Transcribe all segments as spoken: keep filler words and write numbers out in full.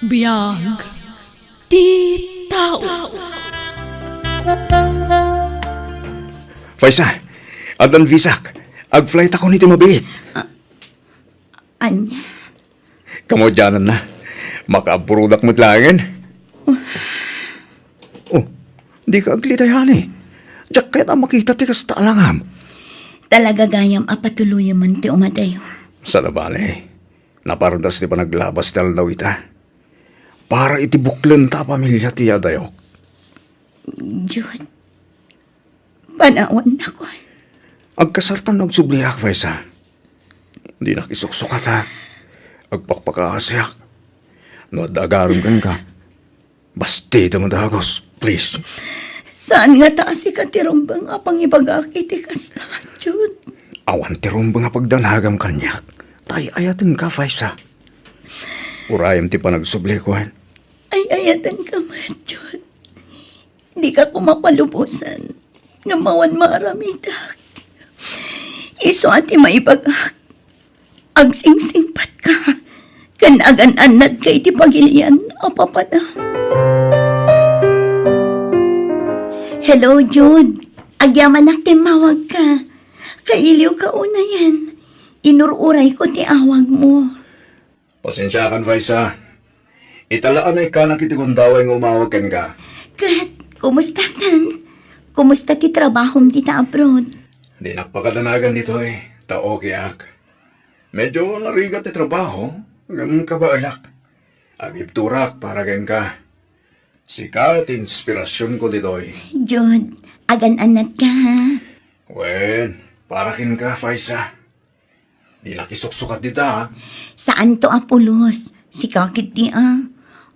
Biag ti tao. Faisa, addan visak. Ag-flight ako iti mabiit. Ania? Kamaudiananna. Makaabroadak met laengen. Oh, dika aglidayani. Diak kayat a makita ti kasta a langam. Talaga gayam a patuloyem ti umadayo. Saan a bale. Napardas ti panaglabas ti aldaw ita. Para iti buklenta a pamilia ti adayok. Jude, panawannakon. Agkasartan no agsubliak, Faisa. Dinak isuksukat, ha. Agpakpakaasiak. No adda agarem kenka, bastidem a dagus, please. Saan ngata a sika ti rumbeng a pangibagak iti kasta, Jude? Awan ti rumbeng a pagdanagam kaniak. Ta ay-ayatenka, Faisa. Urayem ti panagsublik, wen? Ay-ayatenka met, Jude. Dika koma palubosan nga awan maaramidak. Isu a ti maibagak, agsingsingpatka ken agan-annadka iti pagilian a papanam. Hello, Jude. Agyamanak ta immawagka. Kailiwka unayen. Inur-urayko ti awagmo. Pasensiakan, Faisa. Ita la a naikkanak iti gundaway nga umawag kenka. Ket, kumustakan? Kumusta ti trabahom dita abroad? Dinak pakadanagan ditoy, ta okayak. Medyo narigat ti trabaho, ngem kabaelak. Agibturak para kenka. Sika ti inspirasionko ditoy. Jude, agan-annatka, ha? Wen, para kenka, Faisa. Dinak isuksukat dita, ha? Saanto a pulos. Sika ketdi, a.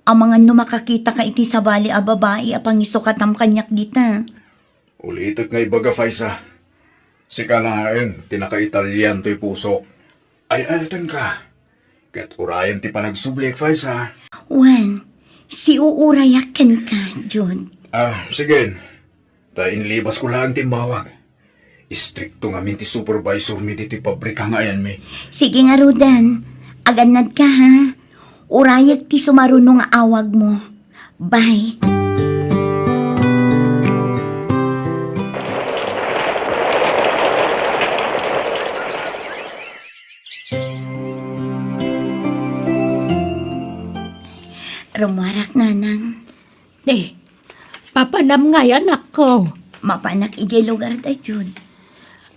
Amangan no makakitaka iti sabali a babai a pangisukatam kaniak dita. Ulitek nga ibaga, Faisa. Sika laeng ti naka-Italian toy pusok. Ay-ayatenka. Ket urayem ti panagsublik, Faisa. Wen, siuurayak kenka, Jude. Ah, sige. Ta inlibasko laeng ti immawag. Istrikto ngamin ti supervisormi ditoy pabrika nga ayanmi. Sige ngaruden, agannadka, ha? Urayek ti sumaruno nga awagmo. Bye. Rummuarak, nanang. Ni, papanam ngay, anakko? Mapanak idiay lugarda, Jude.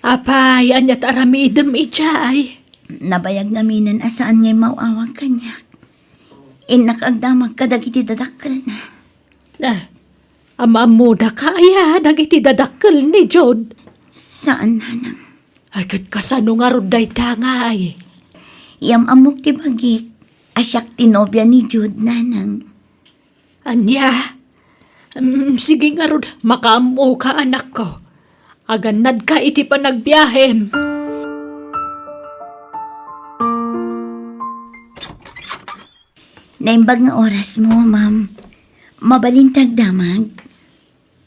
Apay, ania ti aramidem idiay? Nabayag ngaminen a saan ngay maw-awag kaniak. Innak agdamag kadagiti dadakkelna. Ah, am-ammodaka aya dagiti dadakkel ni Jude? Saan, nanang. Ay, ket kasano ngarud dayta ngay? Yam-ammok ti bagik a siak ti nobia ni Jude, nanang. Ania? Mm, sige ngarud, makaammoka, anakko. Agannadka iti panagbiahem. Naimbag nga orasmo, ma'am. Mabalin ti agdamag?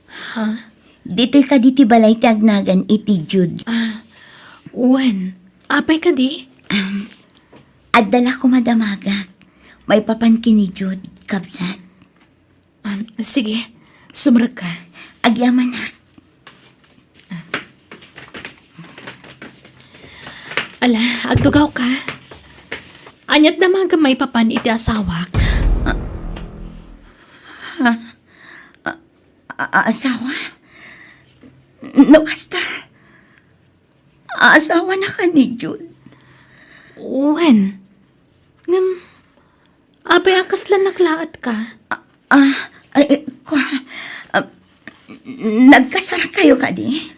Ha? Ditoy kadi ti balay ti agnagan iti Jude? Ah, wen. Apay kadi? Um, adda la koma damagak. Maipapan ken ni Jude, kabsat. Um, sige. Sumrekka. Agyamanak. Ala, agtugawka. Aniat damagem maipapan iti asawak? Ah, ha? A-, a-, asawa? No kasta, asawanaka ni Jude? Wen. Ngem, apay a kasla naklaatka? Ah, ah, ay, eh, kwa, ah, nagkasarakayo kadi?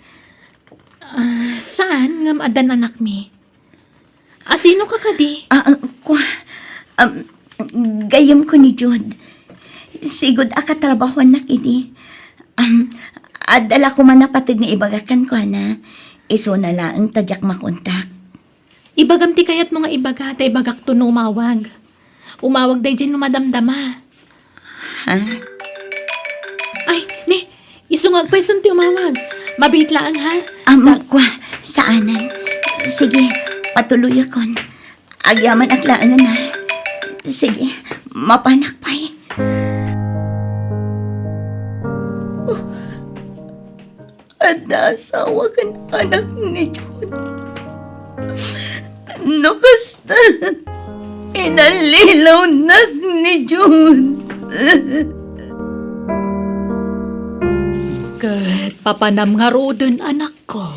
Ah, saan? Ngem addan anakmi. Asinoka kadi? Ah, ah, kwa, um, gayyemko ni Jude. Sigud a katrabahoannak idi. Um, adda la koma napateg nga ibaga kenkuana. Isuna laeng ta diak makontak. Ibagam ti kayatmo nga ibaga, ta ibagakto no umawag. Umawag daydiay no madamdama. Ha? Ay, ni, isu nga agpayson ti umawag. Mabiit laeng, ha? Am, Ta- kwa, saanen. Sige, patuloyakon. Agyamanak laengen, ha? Sige, Mapanak pay. Oh, adda asawa ken anak ni Jun. No kasta, inallilawnak ni Jun. Ket papanam ngaruden, anakko?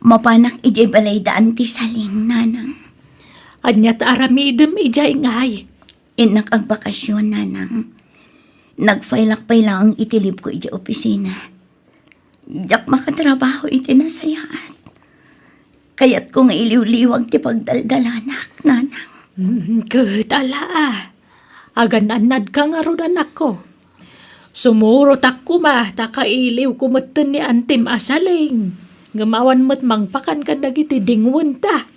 Mapanak idiay balay da Auntie Saling, nanang. Ania ti aramidem idiay, ngay? Innak agbakasyon, nanang. Nag-file-ak pay laeng iti leave ko idiay opisina. Diak makatrabaho iti nasayaat. Kayatko nga iliwliwag ti pagdaldalanak, nanang. Mm, ket ala, a. Agan-annadka ngarud, anakko. Sumurotak koma ta kailiwko metten ni Antim a Saling. Ngem awan met mangpakan kadagiti dingwenta.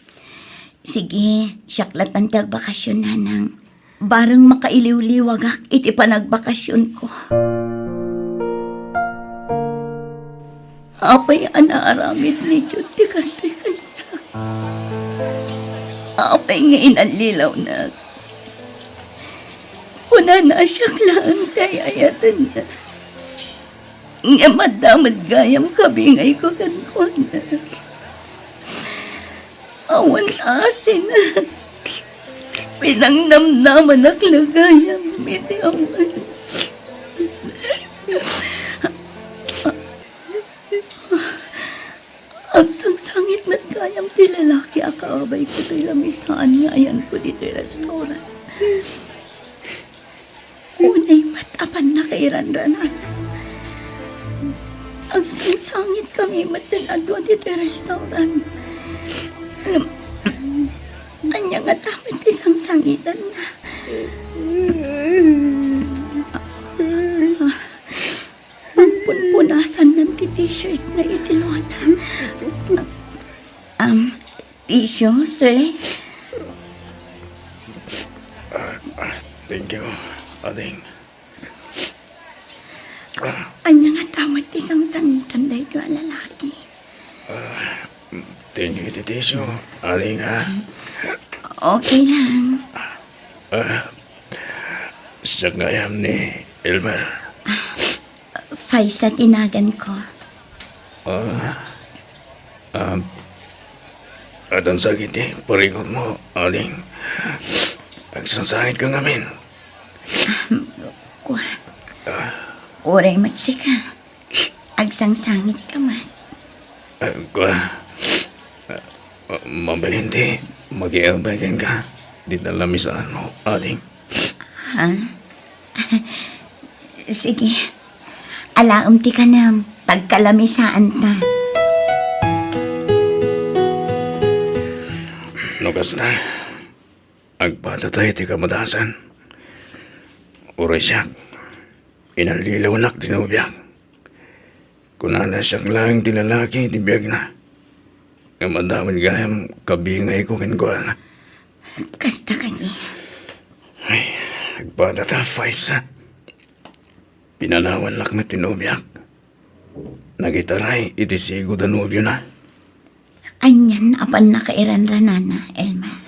Sige, siak latan ti agbakasyon, nanang. Bareng makailiwliwagak iti panagbakasyonko. Apay a naaramid ni Jude ti kastoy kaniak? Apay nga inallilawnak? Kunana a siak laeng ti ay-ayatenna. Ngem adda met gayam kabingayko kenkuana. Awan asin. Pinangnamnamanak la gayam iti awan. Agsangsangit met gayam ti lalaki a kaabayko toy lamisaan nga ayanko ditoy restaurant. Unay met a pannakairanrananan. Agsangsangitkami met ti adua ditoy restaurant. Ngem, ania ngata met ti sangsangitanna? Pagpunpunasannan ti t-shirt na iti lona. Um, tissue, sir? Ah, ah, thank you, ading. Ania ngata met ti sangsangitan daytoy a lalaki? Ah, thank you iti tissue, ading, ha? Okay lang. Ah, siak gayam ni Elmer. Faisa ti naganko. Ah, ah, addan sa iti parikutmo, ading. Agsangsangit ka ngamin. Kua. Uray met sika. Agsangsangit ka met. Ah, kua. Ah, mabalin ti makiagbay kenka. Dita lamisaanmo, ading. Ha? Sige. Alaem ti kanem, tagkalamisaanta. No kasta, agpadata iti kamadasan. Uray siak, inallilawnak ti nobiak. Kunana, siak laeng ti lalaki iti biagna. Ngem adda met gayam kabingayko kenkuana. Kasta kadi. Ay, agpadata, Faisa. Pinanawannak met ti nobiak. Nagitaray iti sigud a nobiona. Anian a pannakairanranana, Elmer?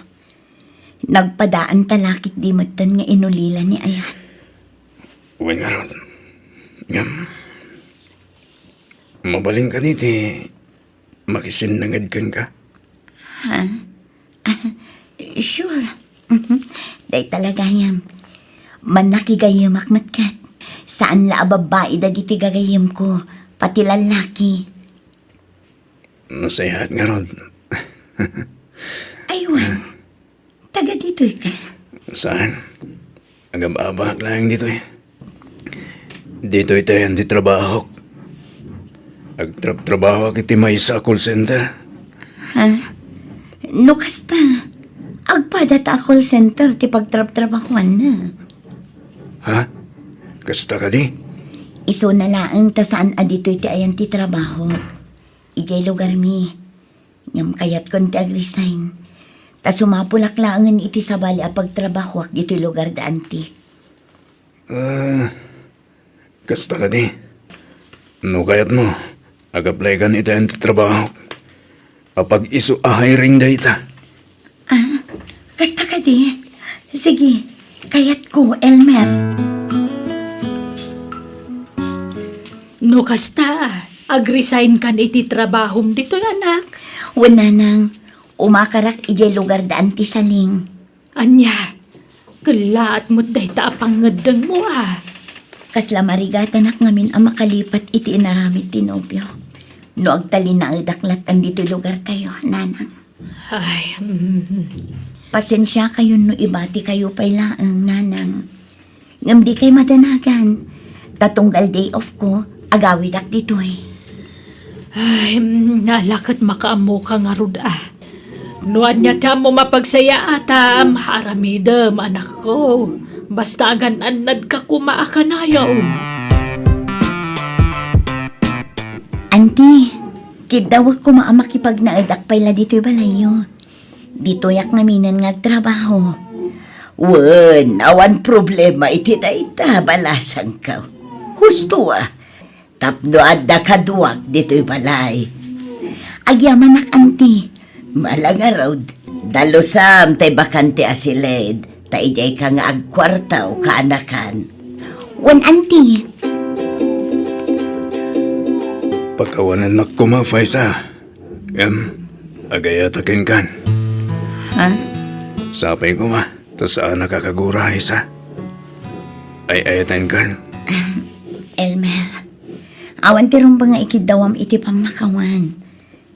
Nagpadaanta la ketdi metten nga inulila ni Ayat. Wen ngarud. Ngem, mabalin kadi ti makisinnanged kenka? Ha? Ah, sure. Mhm. Dayta la gayam. Mannakigayemak met ket. Saan la a babbai dagiti gagayemko, pati lallaki. Nasayaat ngarud. Ay, wen. Taga ditoy ka? Saan? Agab-abaak laeng ditoy. Ditoy ti ayan ti trabahok. Agtrabtrabahoak iti maysa a call center. Ha? No kasta, agpadata a call center ti pagtrabtrabahoanna. Ha? Kasta kadi? Isuna laeng ta saan a ditoy ti ayan ti trabahok. Idiay lugarmi. Ngem kayatkon ti agresign. Ta sumapulak laengen iti sabali a pagtrabahoak ditoy lugar da Antique. Ah, kasta kadi. No kayatmo, ag-apply kan iti ayan ti trabahok. Apag-isu a hiring dayta. Ah, kasta kadi. Sige, Kayatko, Elmer. No kasta, agresign kan iti trabahom ditoy, anak? Wen, nanang, umakarak idiay lugar da Anti Saling. Ania, kellaat met dayta a pangngeddengmo a? Kasla marigatanak ngamin a makalipat iti inaramid ti nobiok. No agtalinaedak latta ditoy lugartayo, nanang. Ay, mm. Pasensiakayon no ibatikayo pay laeng, nanang. Ngem dikay madanagan. Ta tunggal day off ko, agawidak ditoy. Ay, mm, ala ket makaammoka ngarud a. No ania ti ammom a pagsayaatam, aramidem, anakko. Basta agan-annadka koma a kanayon. Anti, kiddawek koma a makipagnaedak pay la ditoy balayyo. Ditoyak ngaminen nga agtrabaho. Wen, awan problema iti dayta, balasangko. Husto a, tapno adda kaduak ditoy balay. Agyamanak, anti. Malangarod, dalusam tay bakante a silid, ta idiay ka nga agkuarto kaanakan. Wen, anti. Pakawanennak koma, Faisa. Ngem, agayata kenkan. Ha? Sapay koma, ta saanak a kagura, Faisa. Ay-ayatenkan. Elmer, awan ti rumbeng nga ikiddawam iti pammakawan.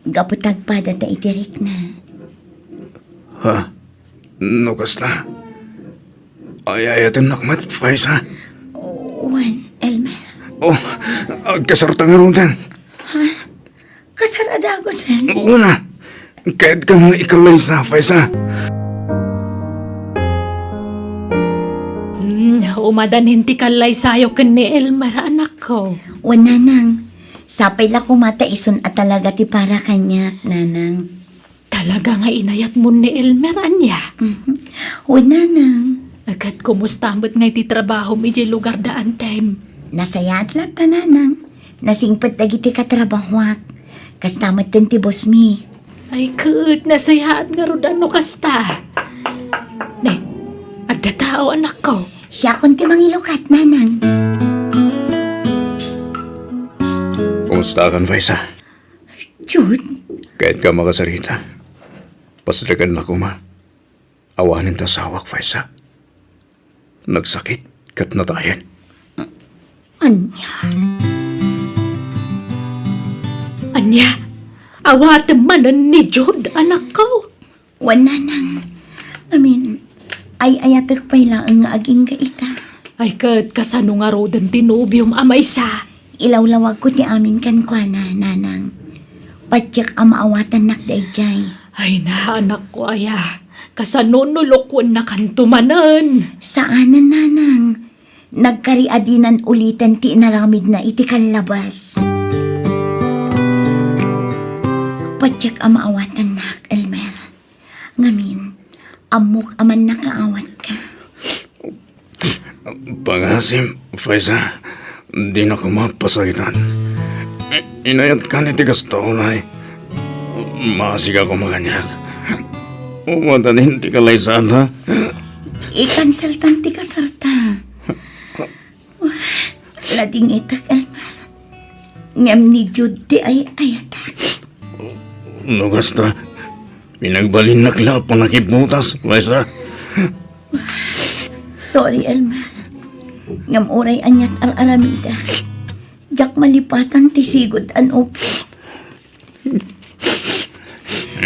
Gapu ta agpadata iti rikna. Ha? No kasta, ay-ayatennak met, Faisa? Wen, Elmer. Oh, agkasarta ngaruden. Ha? Kasar a dagusen? Wen a. Kayatkan nga ikallaysa, Faisa. Hmm, umadanin ti kallaysayo ken ni Elmer, anakko. Wen, nanang. Sapay la koma ta isun a talaga ti para kaniak, nanang. Talaga nga inayatmon ni Elmer, ania? Mhm. Wen, nanang. Ket kumusta met ngay ti trabahom idiay lugar da Antem? Nasayaat latta, nanang. Nasingpet dagiti katrabahoak. Kasta metten ti bossmi. Ay, ket nasayaat ngarud a no kasta. Ne, adda tao, anakko. Siakon ti mangilukat, nanang. Kumustakan, Faisa? Jude? Kayatka a makasarita. Pasdekennak koma. Awanen ti asawak, Faisa. Nagsakit ket natayen. Ania? Ania? Awatem manen ni Jude, anakko? Wen, nanang. Amin, ay-ayatek pay laeng nga agingga ita. Ay, ket kasano ngaruden ti nobiom a maysa? Ilawlawagko ti amin kenkuana, nanang. Patiek a maawatannak daydiay. Ay na, anakko aya. Kasano no lokuennakanto manen? Saanen, nanang. Nagkariadinan uliten ti inaramidna iti kallabas. Patiek a maawatannak, Elmer. Ngamin, ammok a mannakaawatka. Pangasim, Faisa, dina koma pasakitan. I-, inayatkan iti gasto, unay. Maasiga koma kaniak. Umadanin ti kalaysata. I-canceltan ti kasarta. Ladingitek, Elmer. Ngem ni Jude ti ay-ayatek. No kasta, pinagbalinnak la a pannakibbutas, Faisa. Sorry, Elmer. Ngem uray aniat ar-aramidek, diak malipatan ti sigud a nobio.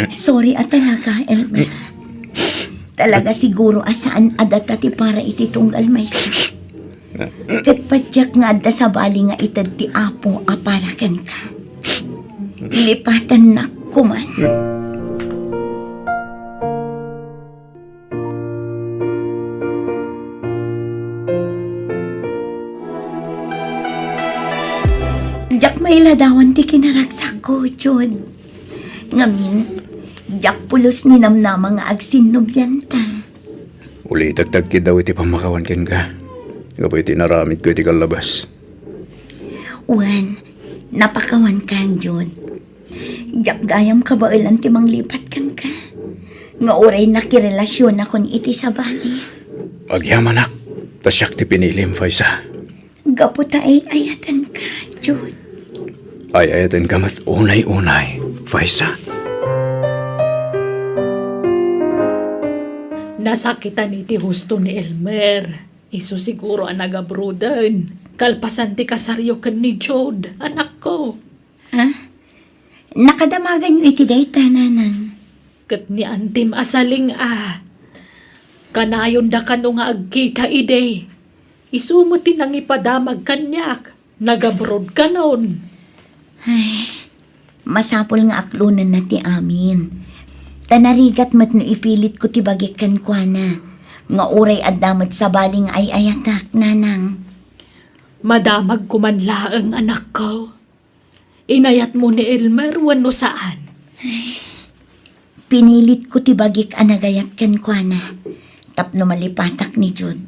Sorry a talaga, Elmer. Talaga siguro a saan a data ti para iti tunggal maysa. Ket patiek nga adda sabali nga ited ti Apo a para kenka. Lipatannak koman. Diak mailadawan ti kinaragsakko, Jude. Ngamin, diak pulos ninamnama nga agsinnobianta. Ulitek ti agkiddaw iti pammakawan kenka, gapu iti inaramidko iti kallabas. Wen, napakawankan, Jude. Diak gayam kabaelan ti manglipat kenka, nga uray nakirelasionakon iti sabali. Agyamanak, ta siak ti pinilim, Faisa. Gapu ta ay-ayatenka, Jude. Ay-ayatenka met unay-unay, Faisa. Nasakitan iti husto ni Elmer. Isu siguro a nagabroden. Kalpasan ti kasaryo ken ni Jude, anakko. Ha? Nakadamaganyo iti dayta, nanang? Ket ni antim a saling a. Kanayonda kano nga agkita idi. Isu met ti nangipadamag kaniak. Nagabroad kanon. Ay, masapul nga aklonenna ti amin. Ta narigat met no ipilitko ti bagik kenkuana, nga uray adda met sabali nga ay-ayatak, nanang. Madamagko man laeng, anakko. Inayatmo ni Elmer wenno saan? Pinilitko ti bagik a nagayat kenkuana tapno malipatak ni Jude.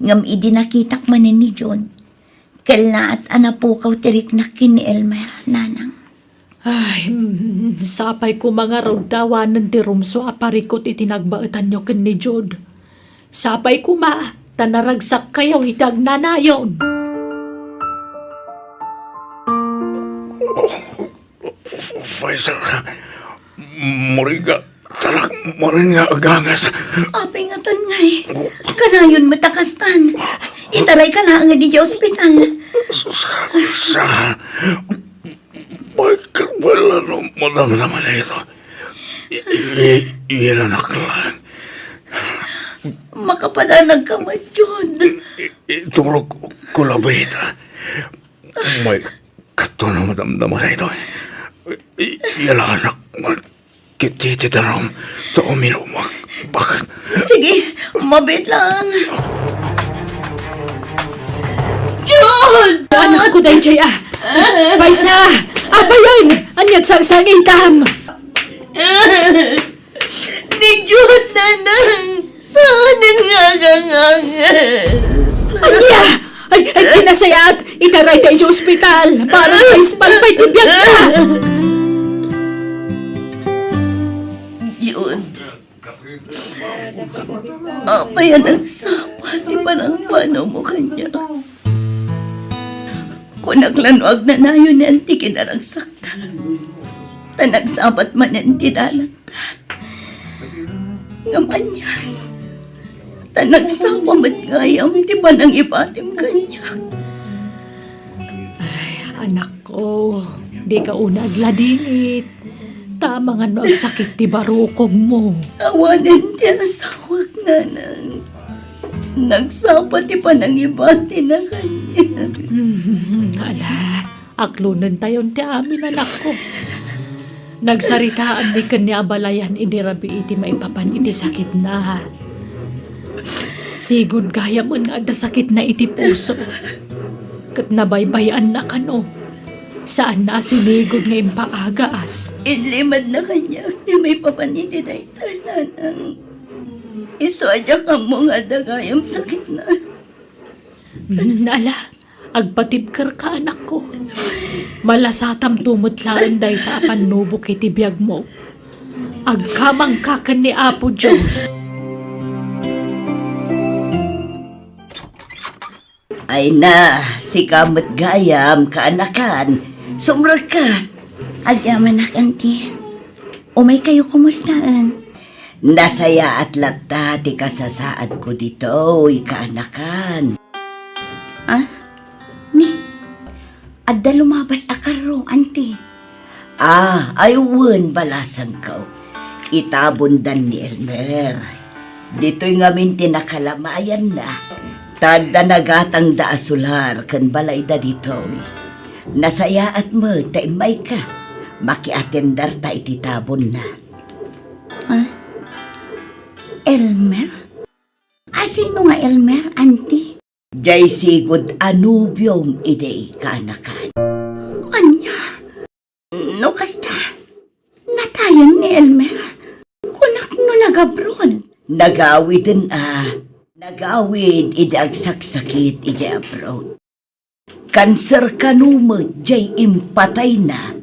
Ngem idi nakitak manen ni Jude, kellaat a napukaw ti riknak ken ni Elmer, nanang. Ay, mm, sapay koma ngarud ta awanen ti rumsua a parikut iti nagbaetanyo ken ni Jude. Sapay koma ta naragsakkayo iti agnanayon. Faisa, muriga, tanak, marin nga agangas. Apay ngatan ngay? Kanayon met a kastan. Itarayka laengen iti ospital. Sa, sa, Michael, wala no madamdama dayto. I, i, i, ilanak lang. Makapadanagka met, Jude. I, iturog ko labi ita. May kato no madamdama dayto. I, i, ilanak, Michael. Ket ti, ti darum, ta uminumak. Bakit? Sige, mabit lang. Jude! Anakko daydiay a. Faisa! Apayen! Ania't sangsangitam? Ni Jude, nanang! Saanen nga agangangas? Ania? Ay, ay, ti nasayaat! Itarayta iti ospital! Para sa ispalpay ti biagna! Jude, apay a nagsapa ti panangpanaw mo kaniak? Kunak la no agnanayon ni anti kinaragsakta. Ta nagsabat manen ti dalan. Ngem anian, ta nagsapa met gayam ti panangibatim kaniak. Ay, anakko, dika una agladingit. Ta amangan no agsakit ti barukongmo. Awanen ti asawak, nanang. Nagsapa ti panangibatina kaniak. Hmm, ala, aklonentayon ti amin, anakko. Nagsaritaan ni ken ni abalayan idi rabii ti maipapan iti sakitna. Sigud gayam nga adda sakitna iti puso. Ket nabaybay-anna kano. Saanna a sinigud nga impaagaas. Inlimadna kaniak ti maipapan iti dayta, nanang. Isu a diak ammo nga adda gayam sakitna. Hmm, ala, agpatibkerka, anakko. Malasatamto met laeng dayta a pannubok iti biagmo. Agkamangka ken ni Apo Dios. Ay na, sika met gayam, kaanakan. Sumrekka. Agyamanak, anti. Umaykayo, kumustaen? Nasayaat latta ti kasasaadko ditoy, kaanakan. Ah? Ni, adda lumabas a karro, anti. Ah, ay wen, balasangko. Itabondan ni Elmer. Ditoy ngamin ti nakalamayanna. Ta adda nagatangda a solar ken balayda ditoy. Nasayaat met ta immayka. Makiatendarta iti tabonna. Ah? Elmer? A, sino nga Elmer, anti? Jay sigud a nobiom idi, kaanakan. Ania? No kasta, natayen ni Elmer? Kunak no nagabroad? Nagawiden a. Nagawid idi agsaksakit idiay abroad. Kanser kano met jay impatayna.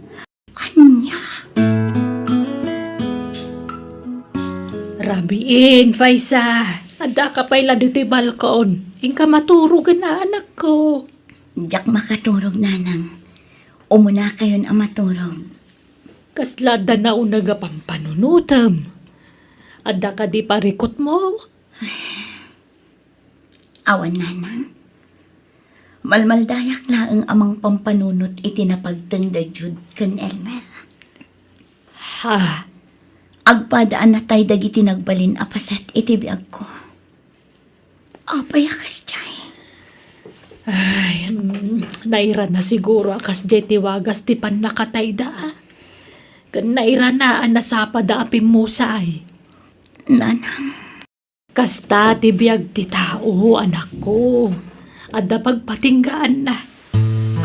Ania? Rabiin, Faisa. Addaka pay la ditoy balkon. Inka maturogen a, anakko. Diak makaturog, nanang. Umunakayon a maturog. Kasla adda nauneg a pampanunotem? Adda kadi parikutmo? Awan, nanang. Malmaldayak laeng a mangpampanunot iti napagteng da Jude ken Elmer. Ha? Agpada a natay dagiti nagbalin a paset iti biagko. Apay a kasdiay? Ay, mm, nairana siguro a kasdiay ti wagas ti pannakatayda, a. Ken nairana a nasapada a pimmusa, ay. Nanang. Kasta ti biag ti tao, anakko. Adda pagpatinggaanna.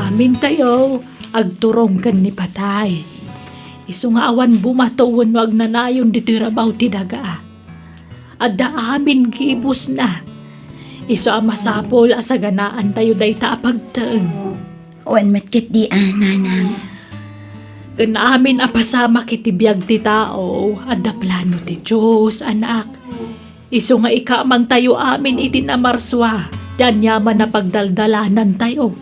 Amintayo, agturong ken ni patay. Isu nga awan bumato wenno agnanayon ditoy rabaw ti daga. Adda amin gibusna. Isu a masapul a saganaantayo dayta a pagteng. Wen met ketdi a, nanang. Ken amin a pasamak iti biag ti tao, adda plano ti Dios, anak. Isu nga ikamangtayo amin iti namarsua ti aniaman a pagdaldalanantayo,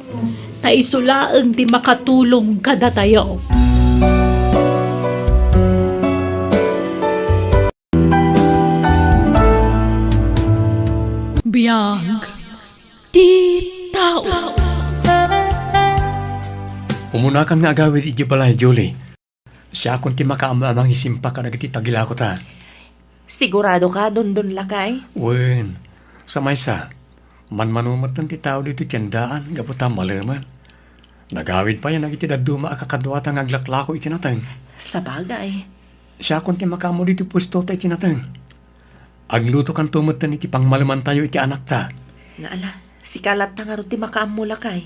ta isu laeng ti makatulong kadatayo. Biag ti tao. Umunakan nga agawid idiay balay, Julie. Siakon ti makaammo a mangisimpa kadagiti tagilakota. Sigurado ka, Dondon lakay? Wen, sa maysa, manmano metten ti tao ditoy tiendaan gapu ta malemen. Nagawid pay a nagiti dadduma a kakaduata nga aglaklako iti nateng. Sabagay. Siakon ti makaammo ditoy puesto ta iti nateng. Aglutokanto metten iti pangmalemantayo iti anakta. Nga ala, sika latta ngarud ti makaammo, lakay.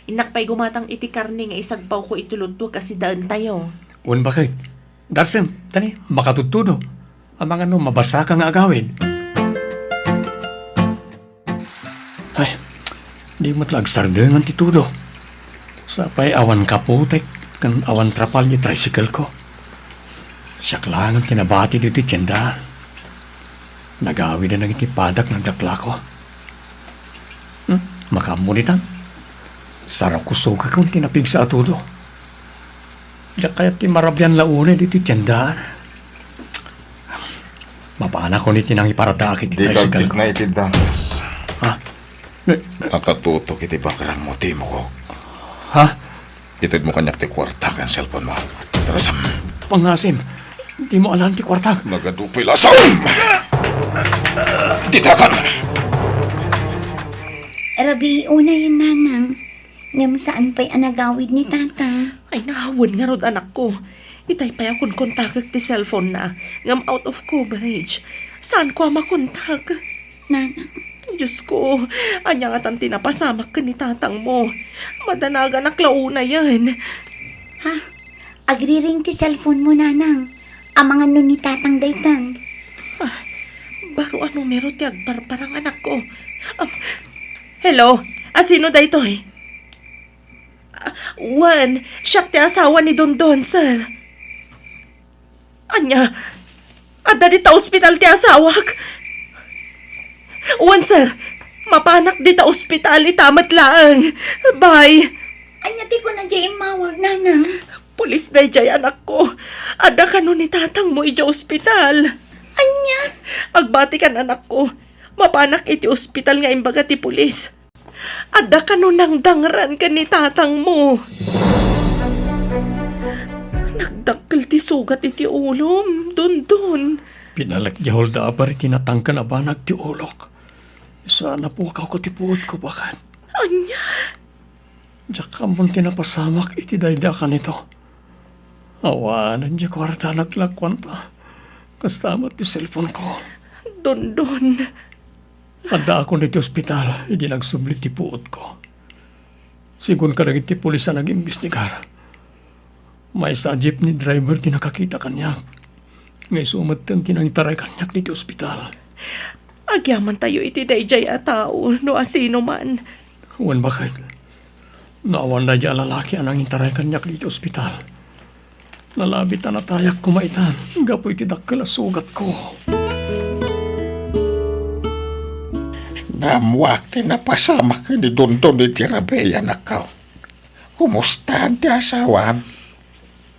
Innak pay gumatang iti karne nga isagpawko iti lutto a sidaentayo. Wen baket. Darsem, tani, makatudtudo. Amangan no mabasaka nga agawid. Ay, di met la agsardengan ti tudo. Sapay awan kaputek ken awan trapal ti tricycle ko. Siak laeng ti nabati ditoy tiendaan. Nagawid a nagiti padak naglaklako. Hmm, makaammo ditan. Sarok kusogakon ti napigsa a tudo. Diak kayat ti marabian la unay ditoy tiendaan. Mapanakon iti nangiparadaak iti tricycle ko. Di kagtikna iti danas. Ha? Ne- Nakatutok iti bagrangmo ti imukok. Ha? Itedmo kaniak ti kuarta ken cellphone mo. Darasem. Pangasim, dimo alaen ti kuarta. Nagadu pay lasam! Ditakan! Rabii unay, nanang. Ngem saan pay a nagawid ni Tatang? Ay, naawan ngarud, anakko. Itay pay a kunkontakek ti cellphone na, ngem out of coverage. Saanko a makontak. Nanang. Diosko, ania ngatan ti napasamak ken ni Tatangmo? Madanaganak la unayen. Ha? Agriring ti cellphone mo, Nanang. Amangan no ni Tatang daytan. Ah, baro a numero ti agbarbarang, anakko. Ah, hello? Asino daytoy? Ah, wen, siak ti asawa ni Dondon, sir. Ania? Adda dita ospital ti asawak? Wen, sir. Mapanak dita ospital ita met laeng. Bye. Ania ti kuna diay immawag, Nanang? Pulis daydiay, anakko. Adda kano ni tatangmo idiay ospital. Ania? Agbatikan, anakko. Mapanak iti ospital nga imbaga ti pulis. Adda kano nangdangran ken ni tatangmo. Nagdakkel ti sugat iti ulom, Dondon. Pinalek diay huldaber iti natangken a banag ti ulok. Sa napukawko ti puotko, baket. Ania? Diak ammon ti napasamak iti daydi a kanito. Awanen diay kuarta a naglakuanta. Kasta met ti cellphone ko. Dondon. Addaakon iti ospital idi nagsubli ti puotko. Sigun kadagiti pulis a nag-imbestigar, maysa a jeepney driver ti nakakita kaniak. Nga isu metten ti nangitaray kaniak ditoy ospital. Agyamantayo iti daydiay a tao no asino man. Wen, baket. No awan daydiay a lalaki a nangitaray kaniak ditoy ospital, nalabit a natayak koma itan gapu iti dakkel a sugatko. Ammoak ti napasamak ken ni Dondon iti rabii, anakko. Kumustaen ti asawam?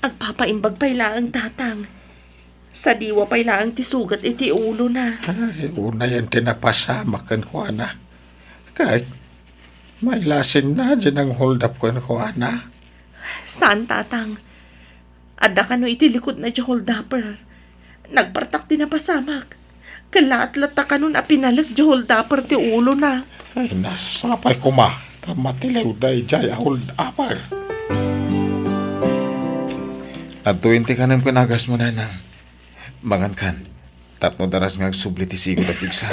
Agpapaimbag pay laeng, Tatang. Sadiwa pay laeng ti sugat iti ulona. Ay, unayen ti napasamak kenkuana. Ket mailasinna diay nanghuldap kenkuana. Saan, Tatang. Adda kano iti likudna diay holdaper. Nagpartak ti napasamak. Kellaat latta kanon a pinalek diay holdaper ti ulona. Ay, nasapay koma ta matiliw daydiay a holdaper. Adtoyen ti kanem ken agasmo, nanang. Mangankan, tapno daras nga agsubli ti sigud a pigsa.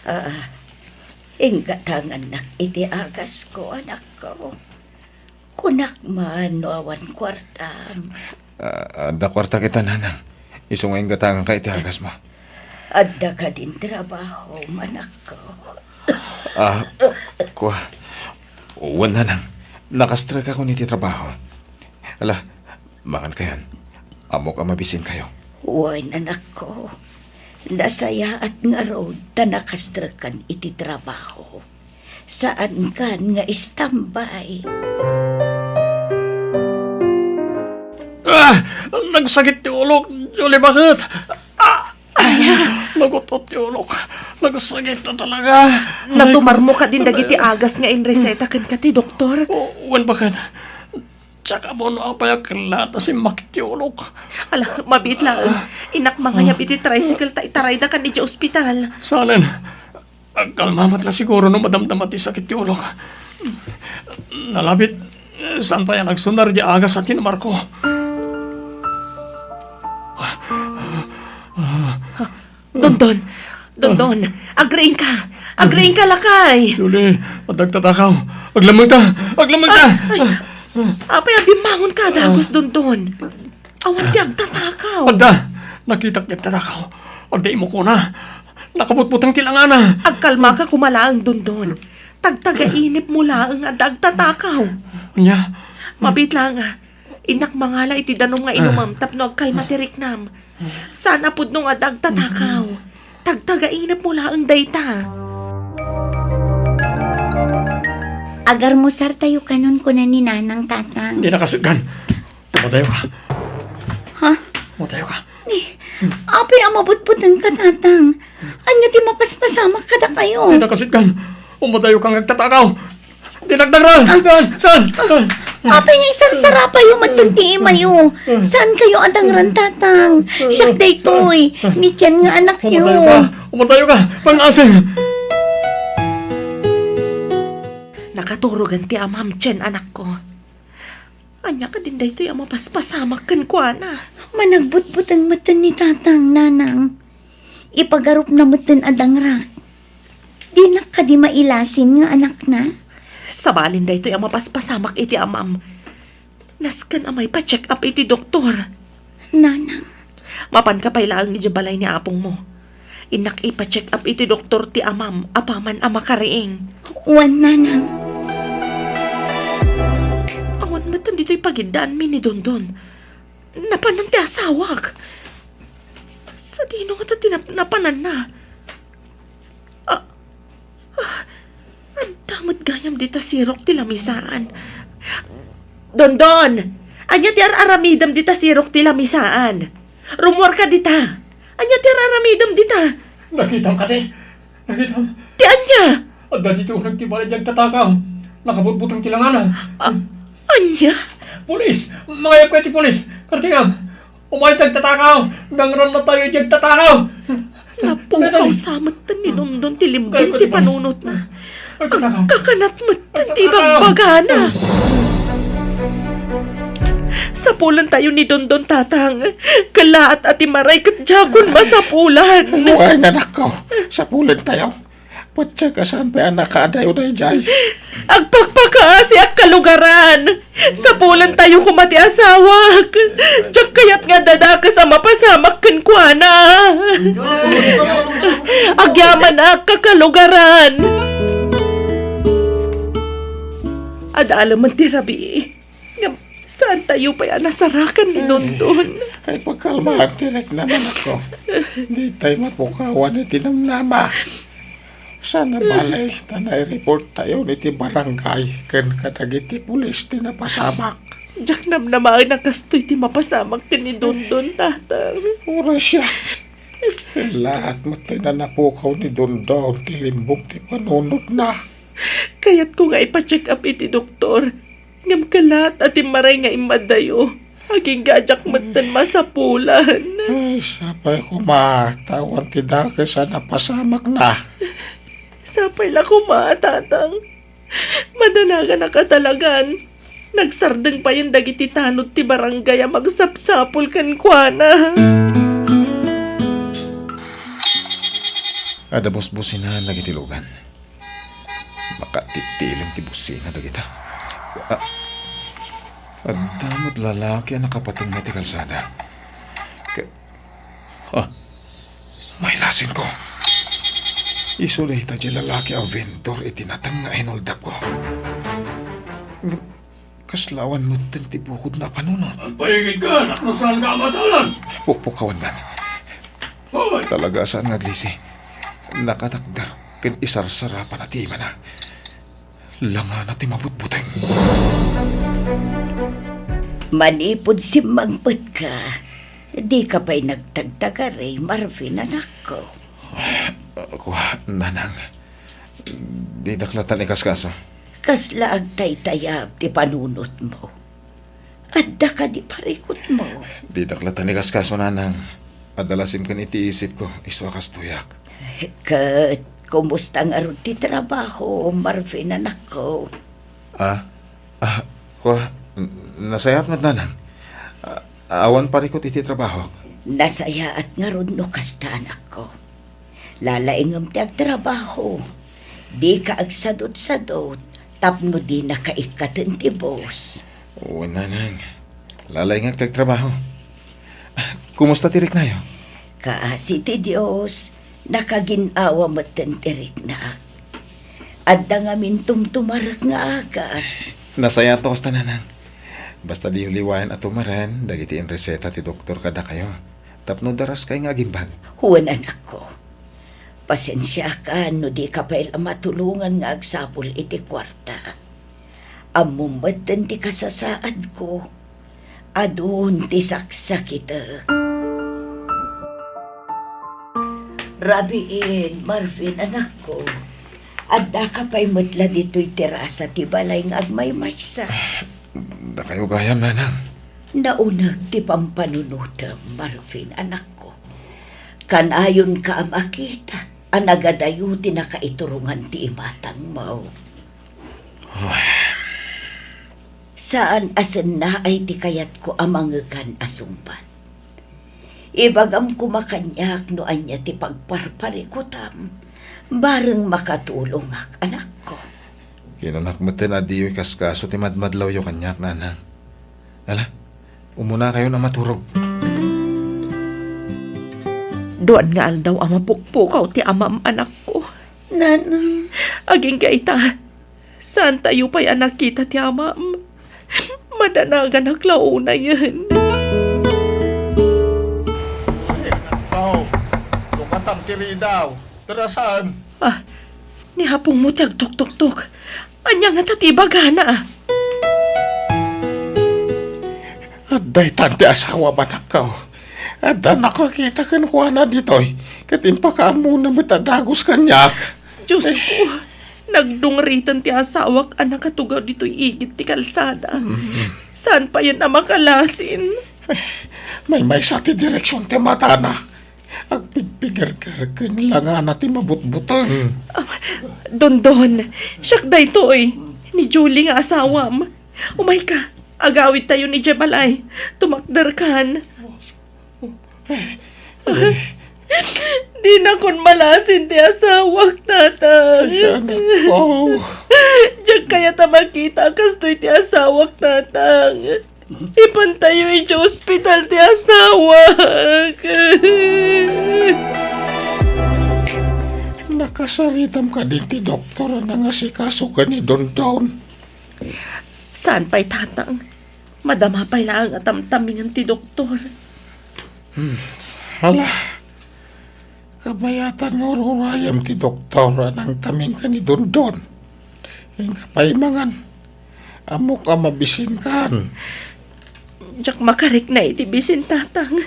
Ah, inggatangannak iti agasko, anakko. Kunak man no awan kuartam. Ah, adda kuarta kita, nanang. Isu nga inggatanganka iti agasmo. Adda kadin trabaho, anakko? Ah, kua. Wen, nanang. Nakastrekakon iti trabaho. Ala, mangankayon. Ammok a mabisinkayo. Wen, anakko. Nasayaat ngarud ta nakastrekkan iti trabaho. Saankan nga istambay. Ah! Nagsakit ti ulok, Julie, bakit? Ah! Nagut-ot ti ulok. Nagsakit na talaga. Natumarmo kadin dagiti agas nga inreseta kenka ti doktor? O, wen, bakit? Diak ammo no apay a kellaat a simmakit ti ulok. Ala, mabiit laeng. Innak mangayab iti tricycle ta itaraydakan idiay ospital. Saanen. Agkalma met la siguro no madamdama ti sakit ti ulok. Nalabit, saan pay a nagsunar diay agas a tinamarko. Dondon! Dondon! Agriingka! Agriingka, lakay! Julie, adda agtatakaw! Aglammengta! Aglammengta! Ay, ay. Apay a bimmangonka a dagus, Dondon? Awan ti agtatakaw. Adda! Nakitak ti agtatakaw. Adda imukona. Nakabutbuteng ti langana. Agkalmaka koma laeng, Dondon. Tagtagainipmo laeng adda agtatakaw. Ania? Mabiit laeng a. Innak mangala iti danum nga inumem tapno agkalma ti riknam. Saan a pudno nga adda agtatakaw. Tagtagainipmo laeng dayta. Agarmusartayo kanon, kuna ni Nanang, Tatang. Dina kasitgan. Umadayoka. Ha? Umadayoka. Ni, apay a mabutbutengka, Tatang? Ania ti mapaspasamak kadakayo? Dina kasitgan. Umadayoka nga agtatakaw. Dinagdagra! Ah. Saan? Saan? Apay nga isarsarapayo met ti imayo? Saankayo a dangran, Tatang? Siak daytoy, ni Chen nga anakyo. Umadayoka! Umadayoka! Pang-asing! Nakaturogan ti amam, Chen, anakko. Ania kadin daytoy a mapaspasamak kenkuana? Managbutbuteng metten ni Tatang, Nanang. Ipagarupna metten a dangrak. Dinak kadi mailasin nga anakna? Sabalin daytoy a mapaspasamak iti amam. Nasken a maipa-check up iti doktor. Nanang. Mapanka pay laeng idiay balay ni apongmo. Innak ipa-check up iti doktor ti amam apaman a makariing. Wen, Nanang. Awan met ditoy pagiddaanmi ni Dondon. Napanan ti asawak. Sadino ngata ti nap-, napananna? Ah, ah, adda met gayam dita sirok ti lamisaan. Dondon! Ania ti ar-aramidem dita sirok ti lamisaan? Rummuarka dita. Ania ti ar-aramidem dita? Nakitam kadi? Nakitam? Ti ania? Adda ditoy uneg ti balay diay agtatakaw. Nakabutbuteng ti langana. Ah, ania? Pulis! Mangayabka iti pulis! Kartingam! Umayka agtatakaw! Dangrannatayo diay agtatakaw! Napukaw sa met ni Dondon ti limbong ti panunotna. Agkakanat met ti ibagbagana. Sapulentayo ni Dondon, Tatang. Kellaat a ti maray ket diakon masapulan. Wen, anakko. Sapulentayo. Patse ka saan pay a nakaadayo daydiay. Agpakpakaasiak, kalugaran. Sapulentayo koma ti asawak. Diak kayat nga adda dakes a mapasamak kenkuana. Agyamanak, kakalugaran. Adda alemen ti rabii. Ngem, saantayo pay a nasarakan ni Dondon. Ay, pagkalmaan ti riknam, anakko. Ditay mapukawan iti namnama. Saan a bale ta naireporttayon iti barangay ken kadagiti pulis ti napasamak? Diak namnamaen a kastoy ti mapasamak ken ni Dondon, Tatang. Uray siak. Ket laat met ti nanapukaw ni Dondon ti limbong ti panunotna. Kayatko nga ipa-check up iti doktor. Ngem kalaat a timmaray nga immaddayo. Agingga a diak metten masapulan. Ay, sapay koma, ta awan ti dakes a napasamakna. Sapay la koma, Tatang. Madanaganaka talagan. Nagsardeng payen dagiti tanod ti barangay a magsapsapul kenkuana. Adda busbusinan dagiti lugan. Makatitiling ti busina dagita. Ah, adda met lalaki a nakapatengnga iti kalsada. Ke-, ah, mailasinko. Isu dayta ti lalaki a vendor iti natengnga a hinuldapko. Ngem, kasla awan metten ti bukodna a panunot. Agpaigidka, anak, no saanka a matalan. Pukpukawangan. Hoy! Talaga a saan nga aglisi. Nakatakder ken isarsarapan ti imana. Langana ti mabutbuteng. Manipud simmangpetka, dika pay nagtagtagari, Marvin, anakko. Kua, Nanang. Didak latan ikaskaso. Kasla agtaytayab ti panunotmo? Adda kadi parikutmo? Didak latan ikaskaso, Nanang. Adda la simken iti isipko, isu a kastoyak. Ket kumusta ngarud ti trabaho, Marvin, anakko? Ah? Ah, kua, n-, nasayaat met, Nanang. Ah, awan parikut iti trabahok. Nasayaat ngarud no kasta, anakko. Lalaingem ti agtrabaho. Dika agsadutsadut tapno dinaka ikkaten ti boss. Wen, Nanang. Lalaingek ti agtrabaho. Ah, kumusta ti riknayo? Kaasi ti Dios, nakagin-awa metten ti rikna. Adda ngamin tumtumarek nga agas. Nasayaat kasta, Nanang. Basta diyo liwayan a tumaren dagiti inreseta ti doktor kadakayo. Tapno daraskay nga agimbag. Wen, anakko. Pasensiakan no dika pay la matulongan nga agsapul iti kuarta. Ammom metten ti kasasaadko. Adun ti saksakitek. Rabiin, Marvin, anakko. Addaka pay met la ditoy terasa ti balay nga agmaymaysa. Dakayo gayam, Nanang. Nauneg ti pampanunotem, Marvin, anakko. Kanayonka a makita a nagadayo ti nakaiturongan ti imatangmo. Saan a sennaay ti kayatko a mangekan a sungbat. Ibagam koma kaniak no ania ti pagparparikutam, bareng makatulongak, anakko. Kinanak metten a diyo ikaskaso ti madmadlawyo kaniak, Nanang. Ala, umunakayon a maturog. Duan nga aldaw a mapukpukaw ti amam, anakko. Nanang. Agingga ita, saantayo pay a nakita ti amam. Madanaganak la unayen. Ay, anakko, lukatam ti ridaw. Pero saan? Ah, ni apongmo ti agtuktuktok. Ania ngata ti ibagana? Adda itan ti asawam, anakko. Adda nakakita kenkuana ditoy, ket impakaammona met a dagus kaniak. Diosko, nagdungriten ti asawak a nakatugaw ditoy igid ti kalsada. Mm. Saan payen a makalasin? Maymaysa ti direksion ti matana. Agpigpigerger ken langana ti mabutbuteng. Ah, Dondon, siak daytoy. Ni Julie nga asawam. Umayka, agawidtayo idiay balay. Tumakderkan. Dinakon malasin ti asawak, Tatang. Ay, anakko. Diak kayat a makita a kastoy ti asawak, Tatang. Ipantayo idiay ospital ti asawak. Nakasaritam kadi ti doktor a nangasikaso ken ni Dondon? Saan pay, Tatang. Madama pay laeng a tamtamingen ti doktor. Hmm, ala. Kabayatan nga ururayem ti doktor a nangtamin ken ni Dondon. Inka pay mangan. Ammok a mabisinkan. Diak makarikna iti bisin, Tatang.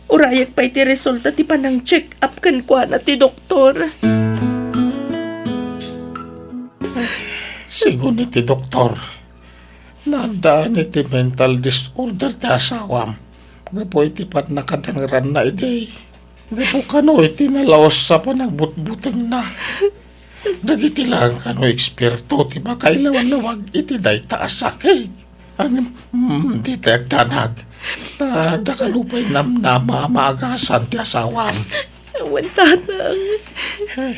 Urayek pay ti resulta ti panang-check up kenkuana ti doktor. Sigun iti doktor, naaddaan iti mental disorder ti asawam gapu iti pannakadangranna idi. Gapu kano iti nalaus a panagbutbutengna. Dagiti laeng kano eksperto ti makailawag iti dayta a sakit. Ngem, mm, dita agdanag. Ta, adda kano pay namnama a maagasan ti asawam. Awan, Tatang. Eh,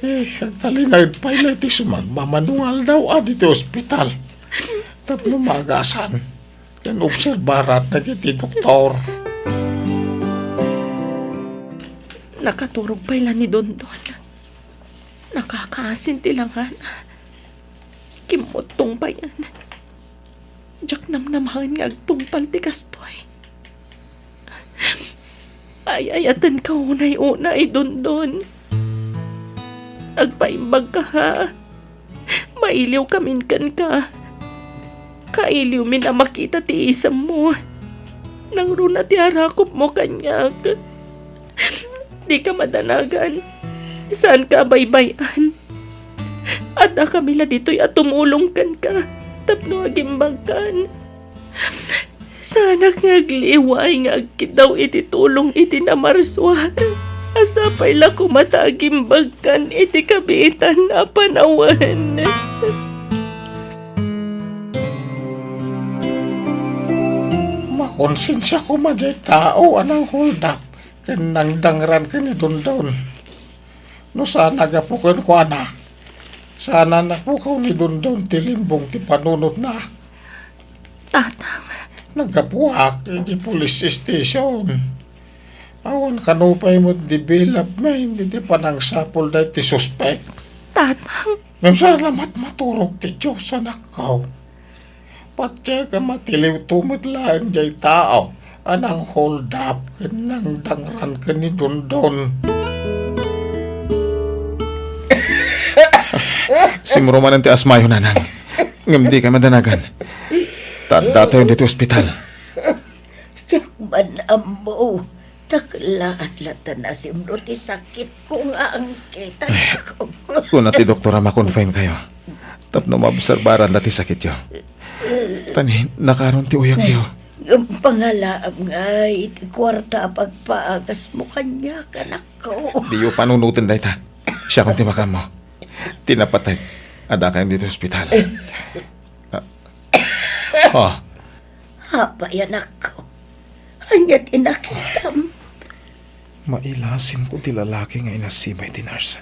eh, agtalinaed pay la iti sumagmamano nga aldaw adi ti ospital. Tapno maagasan ken obserbaran dagiti doktor. Nakaturog pay la ni Dondon. Nakakaasin ti langana. Kimmuttong payen. Diak namnamaen nga agtungpal ti kastoy. Ay-ayatenka unay unay, Dondon. Agpaimbagka, ha? Mailiwkamin kenka. Kailiwmin a makita ti isemmo. Nangruna ti arakupmo kaniak. Dika madanagan. Saanka a baybay-an. Addakami la ditoy a tumulong kenka tapno agimbagkan. Saanak nga agliway nga agkiddaw iti tulong iti namarsua. Sapay la koma ta agimbagkan iti kabiitan a panawen. Makonsensia koma diay tao a nang-hold up ken nangdangran ken ni Dondon. No saan a gapu kenkuana, saan a napukaw ni Dondon ti limbong ti panunotna. Tatang. Naggapuak iti police station. Awan kano pay met development iti panangsapulda iti suspek. Tatang. Ngem saan a matmaturog ti Dios, anakko. Patiek a matiliwto met laeng diay tao a nang-hold up ken nangdangran ken ni Dondon. Simro manen ti asmayo, nanang. Ngem dika madanagan. Ta addatayon ditoy ospital. Diak man ammo. Ta kellaat latta nasimro ti sakitko nga angkit, anakko. Kuna ti doktor a ma-confine kayo tapno maobserbaran da ti sakityo. Ta ni, nakaron ti uyakyo. Ngem pangalaam ngay iti kuarta a pagpaagasmo kaniak, anakko. Diyo panunoten dayta. Siakon ti makaammo. Ti napatek, addakayon ditoy ospital. Ah. Oh. Apay, anakko? Ania ti nakitam? Mailasinko ti lalaki nga inasibay ti nurse.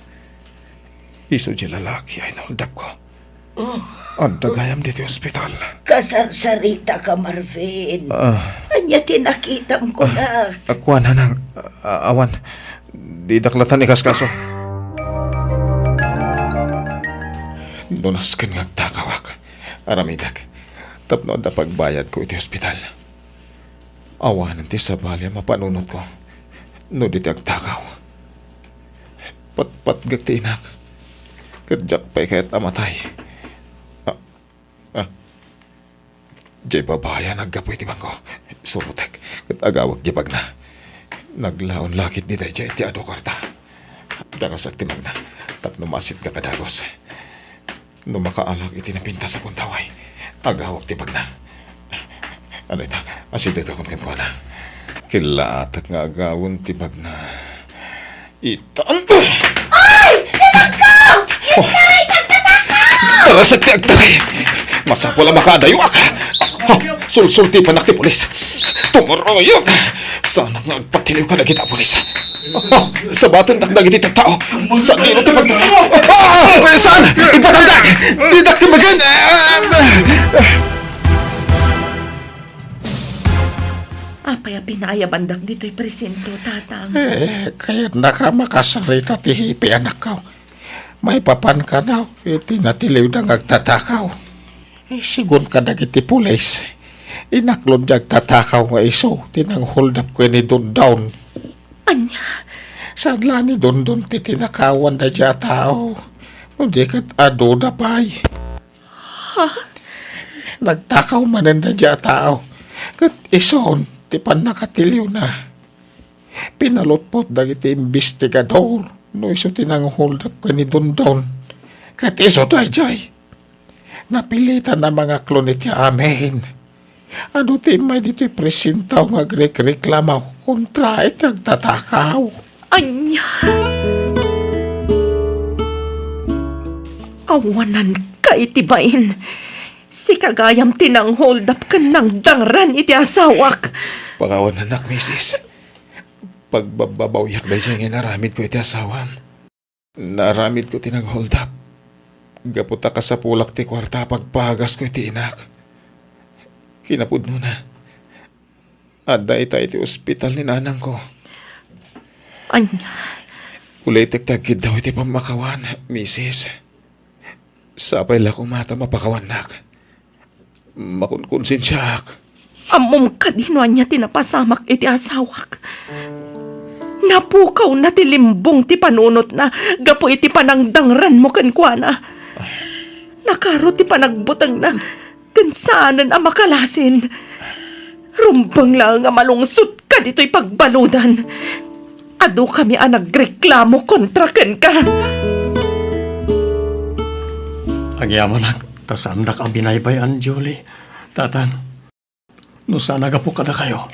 Isu diay lalaki a in-hold up-ko. Adda gayam ditoy ospital. Kasarsaritaka, Marvin. Ah. Ania ti nakitam, kunak? Ah, kuan, nanang. Ah, awan. Didak latta ikaskaso. No nasken nga agtakawak, aramidek tapno adda pagbayadko iti ospital. Awanen ti sabali a mapanunotko no di ti agtakaw. Patpatgek ti inak, ket diak pay kayat a matay. Ah, ah. Diay babai a naggapu iti bangko. Surotek, ket agawek diay bagna. Naglaon la ketdi daydiay iti adu a kuarta. Darasek ti bagna tapno maasitgak a dagus. No makaalak iti napintas a gundaway, agawek ti bagna. Ano ita? Asidegakon kenkuana. Killaatek nga agawen ti bagna. Itan. Ay! Tinagko! Intaray, tagtataka! Darasek ti agtaray! Masapul a makaadayoak! Ha? Sulsultipanak ti pulis! Tumuruyok! Saanak nga agpatiliw kadagiti a pulis! Ha? Sabatendak dagiti tattao! Sadino ti pagtaray! Ah! Saan? Ipatandak! Didak ti magan! Apay a pinaayabandak ditoy presinto, Tatang? Eh, kayatnaka makasarita ti hepe, anakko. Maipapan kano iti natiliwda nga agtatakaw. Eh, sigun kadagiti pulis, inaklod ti agtatakaw nga isu ti nang-hold up ken ni Dondon. Ania? Saan la ni Dondon ti tinakawan daydiay a tao, no di ket aduda pay. Ha? Nagtakaw manen daydiay a tao, ket isun ti pannakatiliwna. Pinalutpot dagiti imbestigador no isu ti nang-hold up ken ni Dondon, ket isu daydiay. Napilitan a mangaklon iti amin. Adu ti immay ditoy presintaw nga agrekreklamo kontra iti agtatakaw. Ania? Awananka iti bain. Sika gayam ti nang-hold up ken nangdangran iti asawak. Pakawanannak, misis. Pagbabbabawiak daydiay nga inaramidko iti asawam. Naaramidko ti nag-hold up. Gapu ta kasapulak ti kuarta a pagpagasko iti inak. Kinapudnona, adda ita iti ospital ni nanangko. Ania? Ulitek ti agkiddaw iti pammakawan, misis. Sapay la koma ta mapakawannak. Makunkonsensiaak. Ammom kadi no ania ti napasamak iti asawak? Napukawna ti limbong ti panunotna gapu iti panangdangranmo kenkuana. Nakaro ti panagbutengna ken saanen a makalasin. Rumbeng laeng a malungsotka ditoy pagbaludan. Adukami a nagreklamo kontra kenka. Agyamanak, ta saandak a binaybay-an, Julie. Tatan, no saan a gapu kadakayo,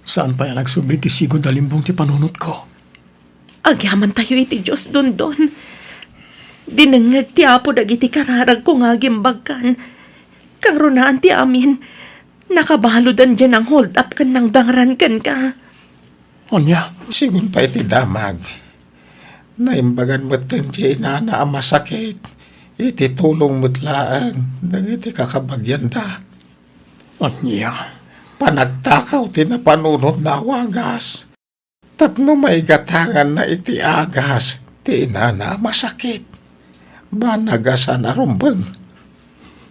saan pay a nagsubli ti sigud a limbong ti panunotko. Agyamantayo iti Dios, Dondon. Dinengngeg ti Apo dagiti kararagko nga agimbagkan. Kangrunaan ti amin, nakabaludan diay nang-hold up ken nangdangran kenka. Ania? Sigun pay ti damag, naimbagan metten ti inana a masakit iti tulong met laeng dagiti kakabagianda. Ania? Panagtakaw ti napanunotna a wagas tapno maigatanganna iti agas ti inana a masakit. Banag a saan a rumbeng.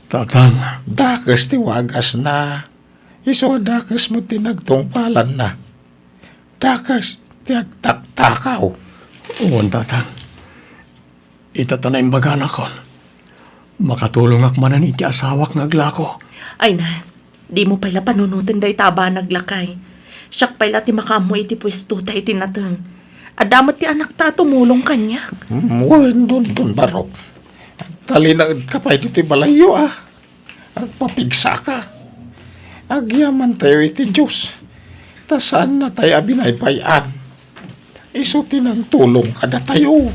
Tatan. Dakes ti wagasna. Isu a dakes met ti nagtungpalanna. Dakes ti agtaktakaw. Wen, Tatan. Ita ta naimbaganakon, makatulongak manen iti asawak nga aglako. Ay na, dimo pay la panunoten dayta a banag, lakay. Siak pay la ti makaammo iti puestota iti nateng. Adda met ti anakta a tumulong kaniak. Mm, wen, Dondon Barok. Agtalinaedka pay ditoy balayyo, a. Agpapigsaka. Agyamantayo iti Dios, ta saannatayo a binaybay-an. Isu ti nangtulong kadatayo.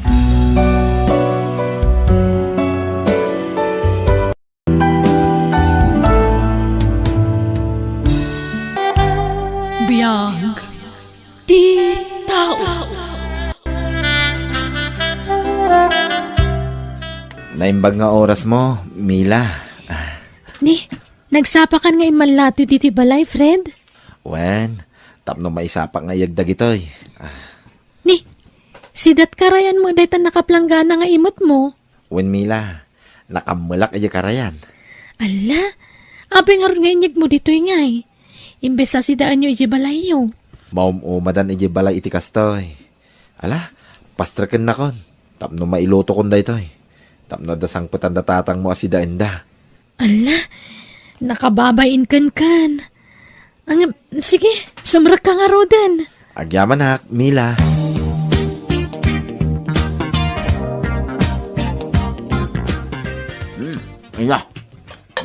Biag ti tao. Naimbag nga orasmo, Mila. Ah. Ni, nagsapakan nga immallatyo ditoy balay, Fred? Wen, tapno maisapak nga iyeg dagitoy. Ah. Ni, sida't karayanmo dayta nakaplanggana nga imetmo? Wen, Mila, nakammelak idiay karayan. Alla, apay ngarud nga inyegmo ditoy ngay? Imbes a sidaenyo idiay balayyo. Maum-umadan idiay balay iti kastoy. Ala, pastrekennakon tapno mailutokon daytoy. Tapno adda sangpetan da tatangmo a sidaenda. Alla, nakababain kenken. Ang, sige, sumrekka ngaruden. Agyamanak, Mila. Hmm, ina,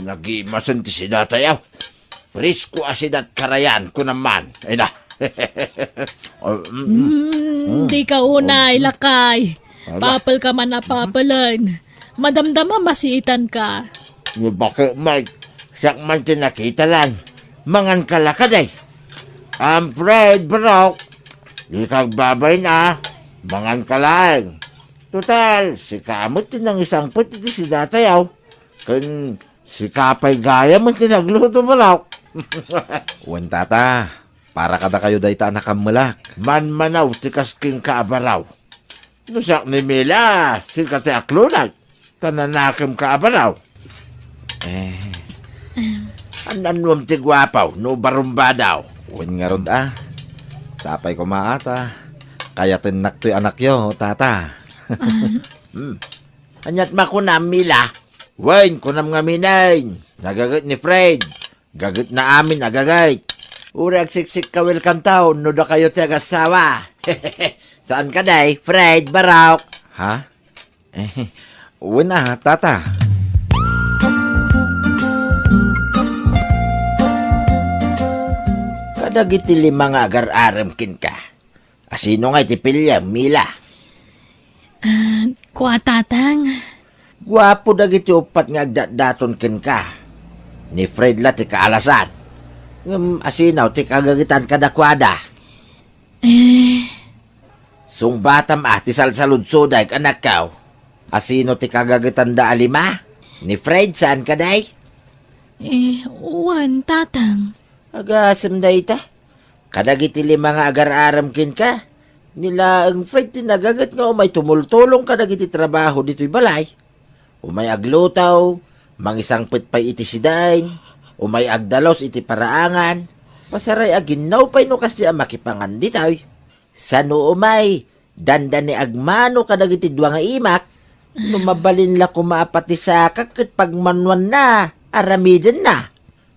nagimasen ti sidatayo. Presko a sida't karayan, kunam man. Ina. Oh, mm, mm. Mm, di ka unay, lakay. Ala. Papel ka man a papelen. Madamdama masiitan ka. Ni bako, Mike, siak man ti nakita lan. Mangan ka la kadi. Am Fred, Barok, di ka agbabay na. Mangan ka laeng. Total, sika met ti nangisangpet iti sidatayo. Ken sika pay gayam ti nagluto, Barok. Wen, tata, para kadakayo dayta a nakammelak. Manmanaw ti kas kenka a baraw. No siak ni Mila, sika ti aklonag, ta nanakemka a baraw. Eh. An-annuam ti guapaw no barumbadaw? Wen ngarud a. Sapay koma ata. Kayatennak toy anakyo, tata. Ah. Hmm. Aniat makunam, Mila? Wen, kunam ngamin, nagaget ni Fred. Gaget na amin a gaget. Uray agsiksik ka, welcome town, no dakayo ti agasawa. Saan ka, day? Fred, Barok? Ha? Eh, wen a, tata. Kadagiti lima nga agar-arem kenka, asino nga iti piliem, Mila? Ah, kua, tatang. Guapo dagiti uppat nga agdatdaton kenka. Ni Fred la ti kaalasan. Ngem asino ti kagagetan kadakuada? Eh. Sungbatam a ti salsaludsodak, anakko. Asino ti kagagetanda a lima? Ni Fred, saan ka, day? Eh, wen, tatang. Agasem dayta. Kadagiti lima nga agar-arem kenka, ni laeng Fred ti nagaget nga umay tumultulong kadagiti trabaho ditoy balay. Umay agluto, mangisangpet pay iti sidain, umay agdalus iti paraangan, pasaray a ginnaw pay no kasdi a makipangan ditoy. Sano umay, dandani agmano kadagiti dua nga imak, no mabalin la koma a patisakak ket pagmanuanna, aramidenna.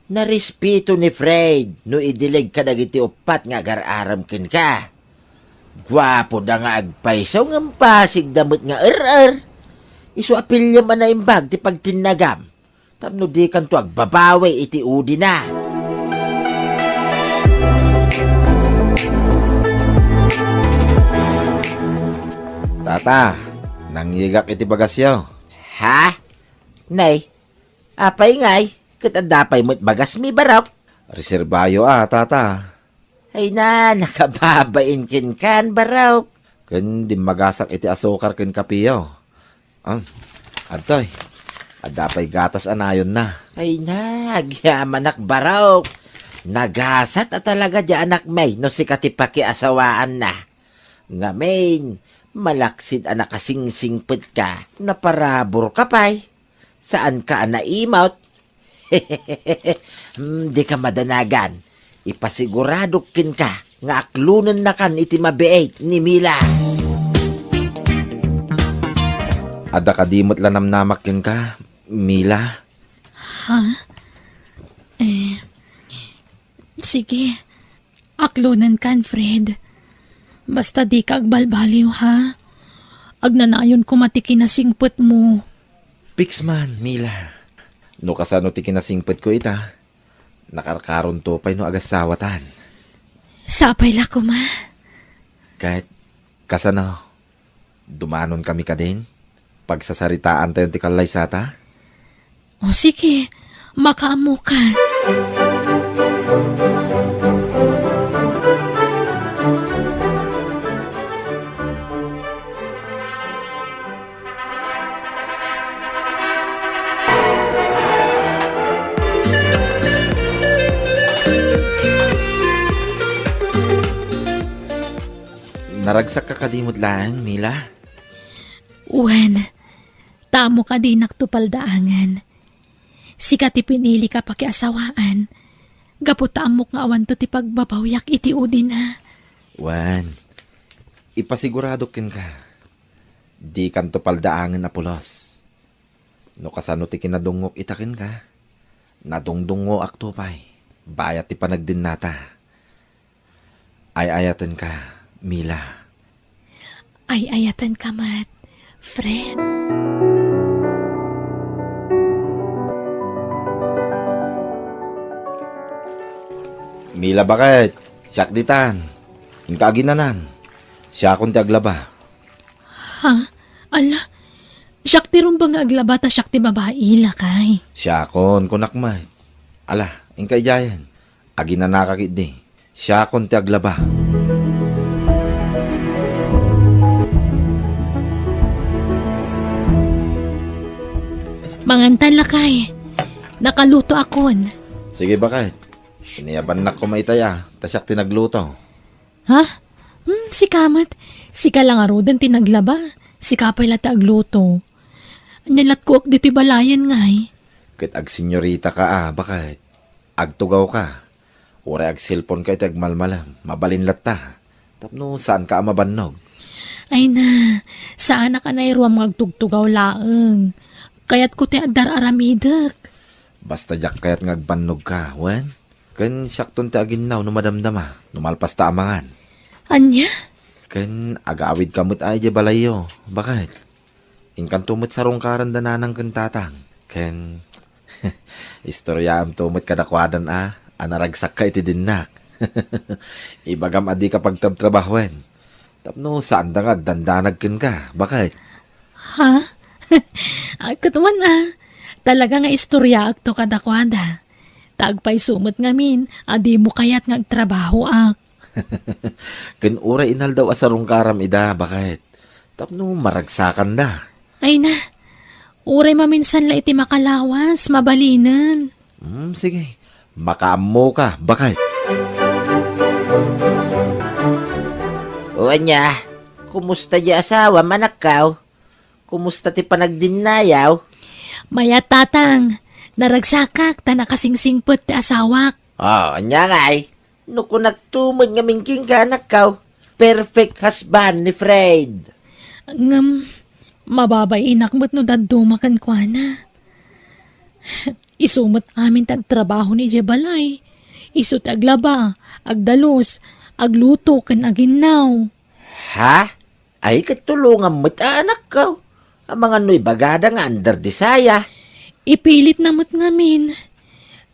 Narespeto ni Fred no idileg kadagiti uppat nga agar-arem kenka. Guapoda nga agpayso ngem pasigda met nga er-er. Isu a piliem a naimbag ti pagtinnagam tapno dikanto agbabawi iti udina. Tata, nangyegak iti bagasyo. Ha? Nay, apay ngay? Ket adda pay met bagasmi, Barok? Reserbayo a, tata. Ay na, nakababain kenkan, Barok. Ken dimmagasak iti asukar ken kapiyo. Ah, adtoy. Adda pay gatas a nayonna. Ay na, agyamanak, Barok. Nagasat a talaga di anakmi no sika ti pakiasawaanna. Ngamin, malaksid a nakasingsingpet ka, naparabur ka pay. Saan ka a naimot? Hmm, di ka madanagan. Ipasiguradok kenka nga aklonennakan iti mabiit ni Mila. Adda kadi met la namnamak kenka, Mila? Ha? Eh, sige. Aklonenkan, Fred. Basta dika agbalbaliw, ha? Agnanayon koma ti kinasingpetmo. Piks man, Mila. No kasano ti kinasingpetko ita, nakarkaronto pay no agasawatan. Sapay la koma. Ket kasano? Dumanonkami kadin? Pagsasaritaantayon ti kallaysata? O sige, makaammoka. Naragsakka kadi met laeng, Mila? Wen, ta ammok a dinakto paldaangen. Sika ti pinilika pakiasawaan, gapu ta ammok nga awanto ti pagbabawiak iti udina. Wen, ipasiguradok kenka, dikanto paldaangen a pulos. No kasano ti kinadungngok ita kenka, nadungdungngoakto pay, bayat ti panagdennata. Ay-ayatenka, Mila. Ay-ayatenka met, Fred. Mila, baket, siak ditan. Inka aginanan. Siakon ti aglaba. Ha? Ala, siak ti rumbeng nga aglaba ta siak ti babai, lakay. Siakon, kunak met. Ala, inka idiayen. Aginanaka ketdi. Siakon ti aglaba. Mangantan, lakay. Nakalutoakon. Sige, baket. Iniyabannak koma itay a, ta siak ti nagluto. Ha? Hmm, sika met. Sika la ngaruden ti naglaba. Sika pay la ti agluto. Ania latkuak ditoy balayen ngay? Ket agsenyorita ka a, baket. Agtugawka. Uray agselponka iti agmalmalem. Mabalin latta. Tapno saanka a mabannog. Ay na, saanak a nairuam nga agtugtugaw laeng. Kayatko ti adda ar-aramidek. Basta diak kayat nga agbannogka, wen? Ken siakton ti aginnaw no madamdama, no malpasta a mangan. Ania? Ken agawidka met a idiay balayyo, baket? Inkanto met sarungkaran da nanang ken tatang. Ken istoryaamto met kadakuadan a, a naragsakka iti dinnak. Ibagam a dika pagtrabtrabahoen. Tapno saanda nga agdandanag kenka, baket? Ha? Ay, ket wen a. Talaga nga istoryaakto kadakuada. Ta agpayso met ngamin a dimo kayat nga agtrabahoak. Ken uray inaldaw a sarungkaram ida, baket? Tapno maragsakanda. Ay na, uray maminsan la iti makalawas, mabalinen. Hmm, sige. Makaammoka, baket. O ania, kumusta di asawa, manakkaw? Kumusta ti panagdinnayaw? Mayat, tatang. Naragsakak ta nakasingsingpet ti asawak. Ah, ania ngay? No kunak tumed ngamin kenka, anakkaw, perfect husband ni Fred. Ngem, mababainak met no dadduma kenkuana. Isu met amin ti agtrabaho ni idiay balay. Isu ti aglaba, agdalus, agluto, ken aginnaw. Ha? Ay, ket tulongam met a anakko. Amangan no ibagada nga under desire. Ipilitna met ngamin.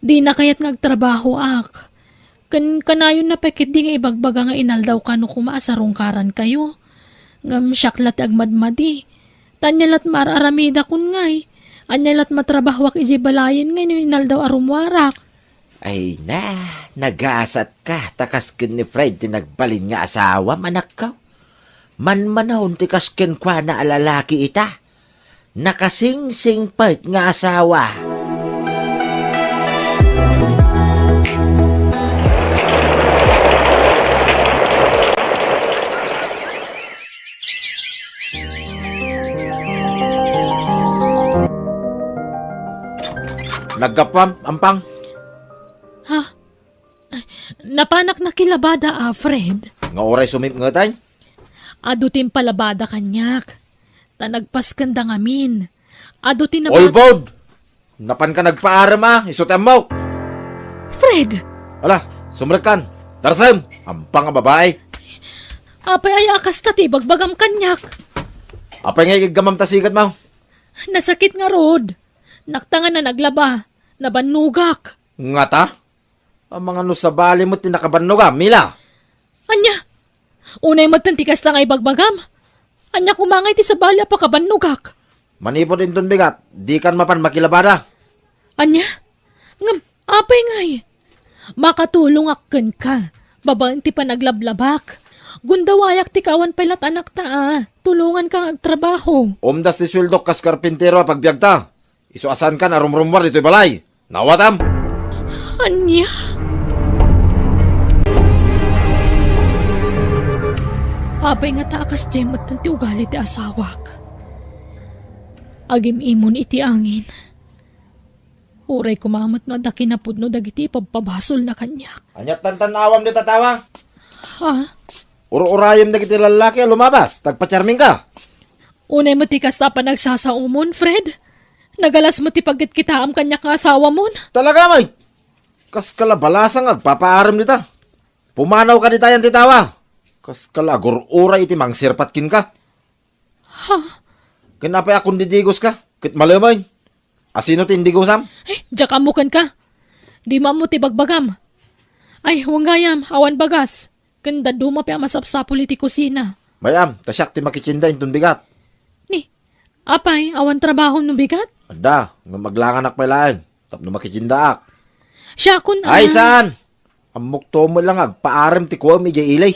Dina kayat nga agtrabahoak. Ken kanayonna pay ketdi nga ibagbaga nga inaldaw kano koma a sarungkarankayo. Ngem siak la ti agmadmadi. Ta ania lat' mar-aramidakon ngay? Ania lat' matrabahoak idiay balayen ngay no inaldaw a rummuarak? Ay na, nagasatka ta kas ken ni Fred ti nagbalin nga asawa, manakko. Manmanawon ti kas kenkuana a lalaki ita. Nakasingsingpet nga asawa. Naggapuam, Ampang? Ha? Napanak nakilabada, Alfred. Nga uray sumipngeten? Adu ti impalabada kaniak. Ta nagpaskenda ngamin. Adu ti nabag- Ulbod! Napanka nagpaarem a, isu ti ammo. Fred! Ala, sumrekkan. Tarsem! Ampang a babae. Apay aya a kasta ti ibagbagam kaniak? Apay nga igiggamam ta sikedmo? Nasakit ngarud. Naktangan a naglaba. Nabannogak. Ngata? Amangan no sabali met ti nakabannoga, Mila? Ania? Unay metten ti kasta nga ibagbagam? Ania koma ngay ti sabali a pakabannogak? Manipud inton bigat, dikan mapan makilabada. Ania? Ngem, apay ngay? Makatulongak kenka, babaen ti panaglablabak. Gundawayak ti kawan pay lat anakta a, tulonganka nga agtrabaho. Umdas ti sueldok kas karpintero a pagbiagta. Isu a saankan a rumrummuar ditoy balay. Nawatam! Ania? Apay ngata a kasdiay metten ti ugali ti asawak? Agim-imon iti angin. Uray koma met no adda kinapudno dagiti ipabpabasolna kaniak. Ania ti tantan-awam dita tattawa? Ha? Ur-urayem dagiti lallaki a lumabas, ta agpacharmingka. Unay met ti kasta a panagsasaomon, Fred. Nagalas met ti pagkitkitaam kaniak nga asawamon. Talaga, Mike? Kaska la balasa nga agpapaarem dita. Pumanawka dita yan ti tawa. Kaska la agur-uray iti mangsirpat kenka. Ha? Ken apay a kundidigoska ket malemen? Asino ti indigosam? Eh, diak ammo kenka. Dimo ammo ti bagbagam. Ay, wen gayam, awan bagas. Ken dadduma pay a masapsapul iti kusina. Mayam, ta siak ti makitienda inton bigat. Ni, apay, awan trabahom no bigat? Adda, ngem aglanganak pay laeng, tapno makitiendaak. Siakon a. Ay, saan? Ammok to met lang agpaarem ti kuem idiay ili.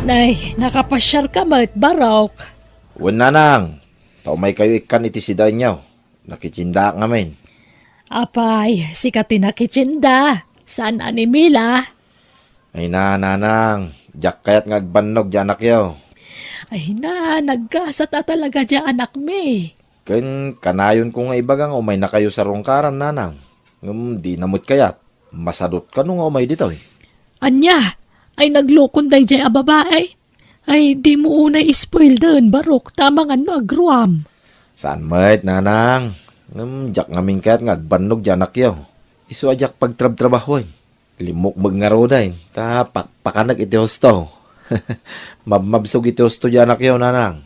Nay, nakapasiarka met, barok. Wen, nanang, ta umaykayo ikkan iti sidaenyo. Nakitiendaak ngamin. Apay, sika ti nakitienda, saan a ni Mila? Ay na, nanang, diak kayat nga agbannog di anakyo. Ay na, naggasat a talaga di anakmi. Ken kanayonko nga ibaga nga umaynakayo sarungkaran, nanang. Ngem dina met kayat. Masadut kano nga umay ditoy? Ania? Ay, naglokon daydiay a babai? Ay, dimo unay ispoilden, Barok, ta amangan no agruam. Saan met, nanang. Ngem diak ngamin kayat nga agbannog ti anakyo. Isu a diak pagtrabtrabahoen. Limmukmeg ngaruden, ta pakpakanek iti husto. Mabmabsog iti husto ti anakyo, nanang.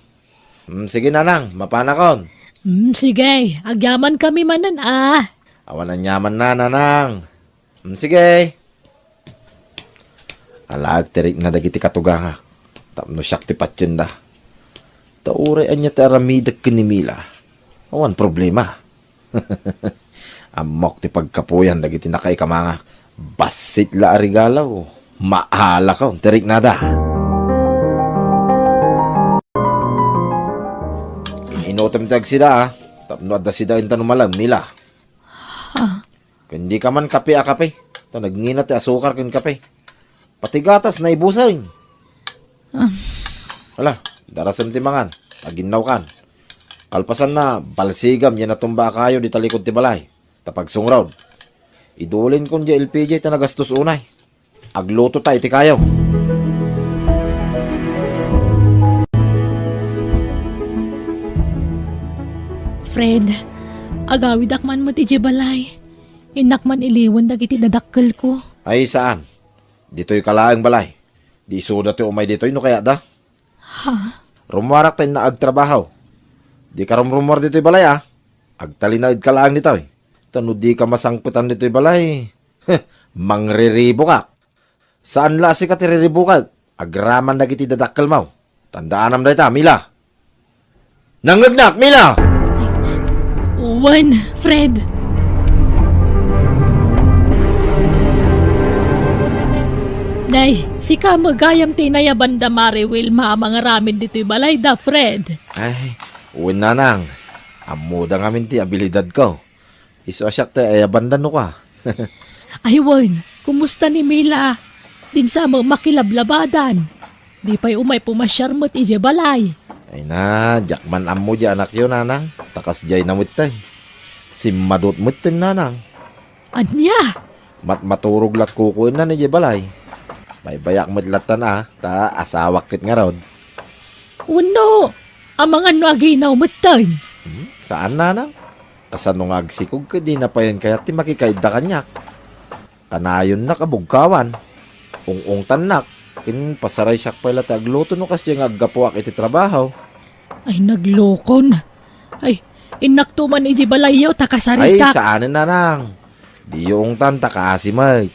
Mm, sige, nanang, mapanakon. Mm, sige, agyamankami manen, a. Awan aniamanna, nanang. Mm, sige. Alaek ti rikna dagiti katugangak, tapno siak ti patienda. Ta uray ania ti aramidek ken ni Mila, awan problema. Ammok ti pagkapuyan dagiti nakaikamangak. Bassit la a regalo, maalakon ti riknada. In-inutem ti agsida, a, tapno adda sidaenta no malem, Mila. Ha? Ken dika man kape a kape, ta nagngina ti asukar ken kape. Pati gatas, naibuseng. Ah. Hala, darasem ti mangan, aginnawkan. Kalpasanna, balsigam diay natumba a kayo dita likod ti balay, ta pagsungrod. Idulinkon diay L P G ta nagastos unay. Aglutota iti kayo. Fred, agawidak man met idiay balay. Innak man iliwen dagiti dadakkelko. Ay, saan? Ditoyka laeng balay. Di isuda ti umay ditoy no kayatda. Ha? Rummuarak ta innak agtrabaho. Dika rumrummuar ditoy balay, a. Agtalinaedka laeng ditoy. Ta no dika masangpetan ditoy balay, mangriribukak. Saan la a sika ti riribukek agraman dagiti dadakkelmo. Tandaanam dayta, Mila. Nangngegnak, Mila! Wen, Fred. Nay, sika met gayam ti inayabanda, Mare Wilma, a mangaramid ditoy balayda, Fred. Ay, wen, nanang. Ammoda ngamin ti abilidadko. Isu a siak ti ayabanda no ka. Ay wen, kumusta ni Mila? Dinsa met makilablabadan. Di pay umay pumasiar met idiay balay. Ay na, diak man ammo diay anakyo, nanang. Ta kasdiay na metten. Simmadut metten, nanang. Ania? Matmaturog lat kukuenna idiay balay. Baybayak met lattan a, ta asawak ket ngarud. Wenno, amangan no aginaw metten. Hmm, saan, nanang? Kasano nga agsikog ket dina payen kayat ti makikaidda kaniak? Kanayonnak a bugkawan. Ung-ungtannak. Ken pasaraysiak pay la ti agluto no kasdiay nga aggapuak iti trabaho. Ay, naglokon. Ay, innakto man idiay balayyo ta kasarita. Ay, saanen, nanang. Diyo ungtan ta kaasi met.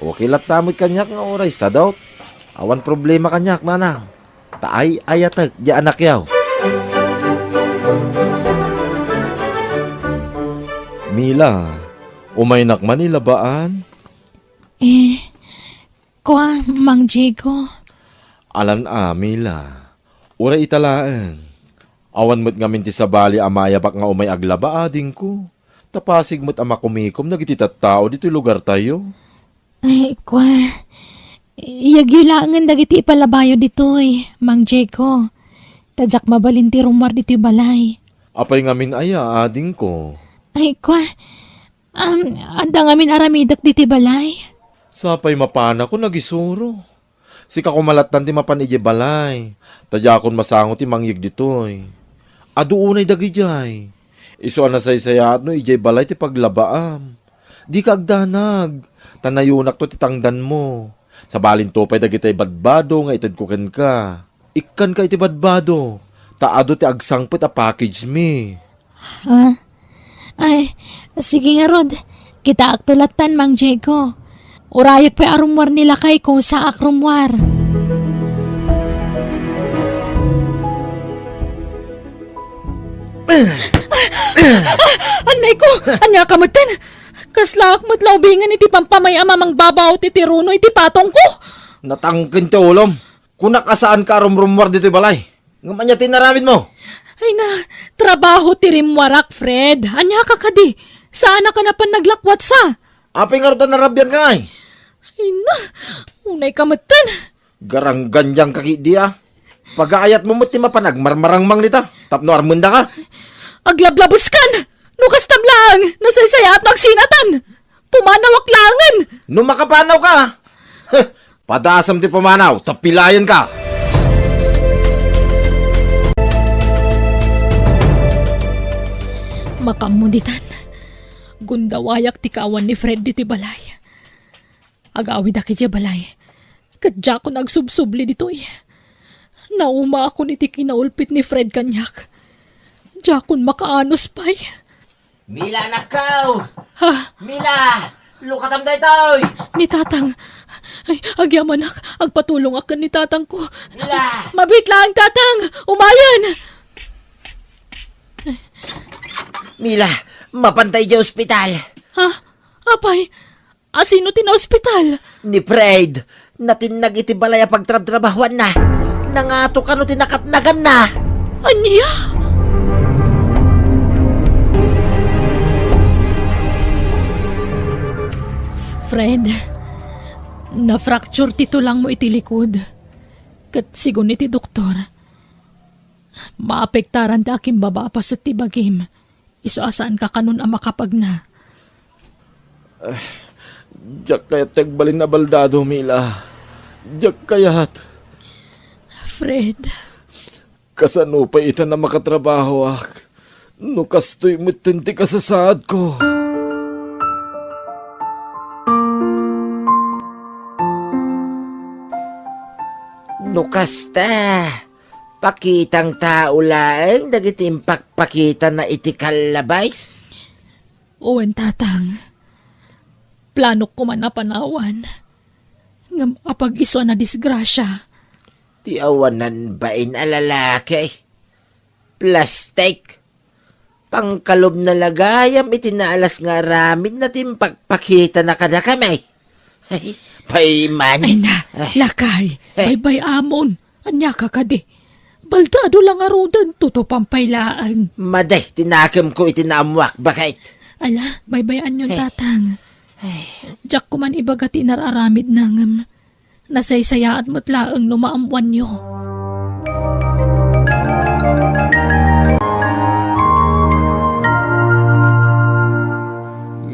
Okay latta met kaniak nga uray sadot. Awan problema kaniak, nanang. Ta ay-ayatek diay anakyo. Mila, umaynak man ilabaan? Eh, kua, Mang Diego. Alan a, Mila. Uray ita laeng. Awan met ngamin ti sabali a maayabak nga umay aglaba, adingko. Ta pasig met a makumikom dagiti tattao ditoy lugartayo. Ay, kua. Iyagyo laengen dagiti ipalabayo ditoy, Mang Diego. Ta diak mabalin ti rummuar ditoy balay. Apay ngamin aya, adingko? Ay, kua. Um, adda ngamin aramidek ditoy balay. Sapay mapanakon agisuro. Sika koma lattan ti mapan idiay balay, ta diakon masango ti mangyeg ditoy. Adu unay dagidiay. Isu a nasaysayaat no idiay balay ti paglabaam. Dika agdanag, ta nayonakto ti tangdanmo. Sabalinto pay dagitay badbado nga itedko kenka. Ikkanka iti badbado, ta adu ti agsangpet a package mi. Ha? Ay, sige ngarud. Kitaakto lattan, Mang Diego. Urayek pay a rummuar ni lakayko, saak rummuar. Annay ko! Ania ka metten? Kaslaak met la ubingen iti pampamay a mamangbabaw ti tiruno iti patongko. Natangken ti ulom. Kunak a saanka a rumrummuar ditoy balay. Ngem ania ti inaramidmo? Ay na, trabaho ti rimmuarak, Fred. Ania ka kadi? Saan a ka napan naglakwatsa? Apay ngarud a narabian ka ngay? Ay na, unay ka metten. Garanggandiang ka kidi a. Pagaayatmo met ti mapan agmarmarangmang dita. Tapno armenda ka. Aglablabeskan! No kastam laeng, nasaysayaat no agsinatan. Pumanawak laengen. No makapanaw ka, Padasam ti pumanaw, ta pilaenka! Makaammo ditan, gundawayak ti kaawan ni Fred ditoy balay. Agawidak idiay balay, ket diakon agsubsubli ditoy. Naumaakon iti kinaulpit ni Fred kaniak. Diakon makaanus pay. Mila, anakko! Ha? Mila! Lukatam daytoy! Ni Tatang! Ay, agyamanak, agpatulongak ken ni Tatangko. Mila! Mabiit laeng, Tatang! Umayen! Mila, mapanta idiay ospital. Ha? Apay, asino ti naospital? Ni Fred. Natinnag iti balay a pagtrabtrabahuanna. Nangato kano ti nakatnaganna. Ania? Fred, na-fracture ti tulangmo iti likod. Ket sigun iti doktor, maapektaran ti akimbaba a paset ti bagim. Isu a saanka kanon a makapagna. Diak kayat ti agbalin a baldado, Mila. Diak kayat. Fred. Kasano pay ita a makatrabahoak no kastoy metten ti kasasaadko? No kasta, pakitang tao laeng dagiti impakpakitana iti kallabais? Wen, Tatang. Planok koma a panawan. Ngem apag-isu a nadisgrasia. Ti awanan bain a lalaki. Plastik. Pangkalubna la gayam iti naalas nga aramidna ti impakpakitana kadakami. Ay, payman. Ay na, Ay. Lakay, Ay. Baybay-amon. Ania ka kadi? Baldado la ngaruden, tutupan pay laeng. Madi ti nakemko iti naammoak, baket. Ala, baybay-anyon, Ay. Tatang. Ay. Diak koman ibaga ti inar-aramidna ngem nasaysayaat met laeng no maammoanyo.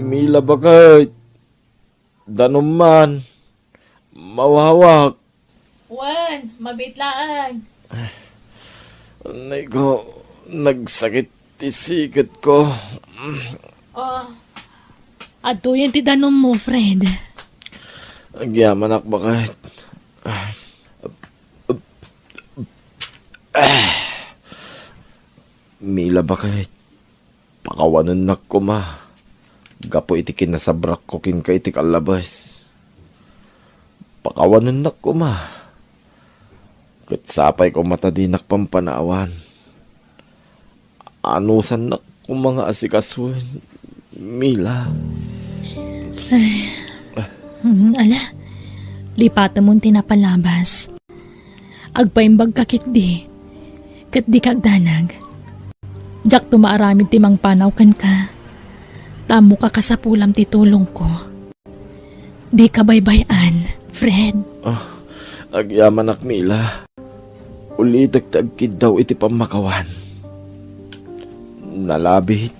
Mila, baket. Danum man. Mawawak. Wen, mabiit laeng. Nay ko, nagsakit ti siketko. Oh. Adtoyen ti danummo, Fred. Agyamanak, baket. Mila, baket. Pakawanennak koma gapu iti kinasabrakko kenka iti kallabes. Pakawanennak koma. Ket sapay koma ta dinak pampanawan. Anusannak koma nga asikasuen, Mila. Ay. Mm, ala, lipatemon ti napalabas. Agpaimbagka ketdi, ket dika agdanag. Diakto maaramid ti mangpanaw kenka. Ta ammoka a kasapulam ti tulongko. Dika baybay-an, Fred. Ah, agyamanak, Mila. Ulitek ti agkiddaw iti pammakawan. Nalabit,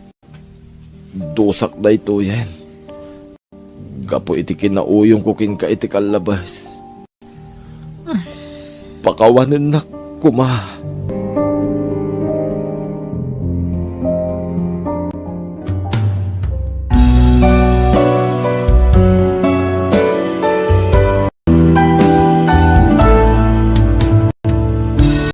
dusak daytoyen. Gapu iti kinauyongko kenka iti kallabes. Pakawanennak koma.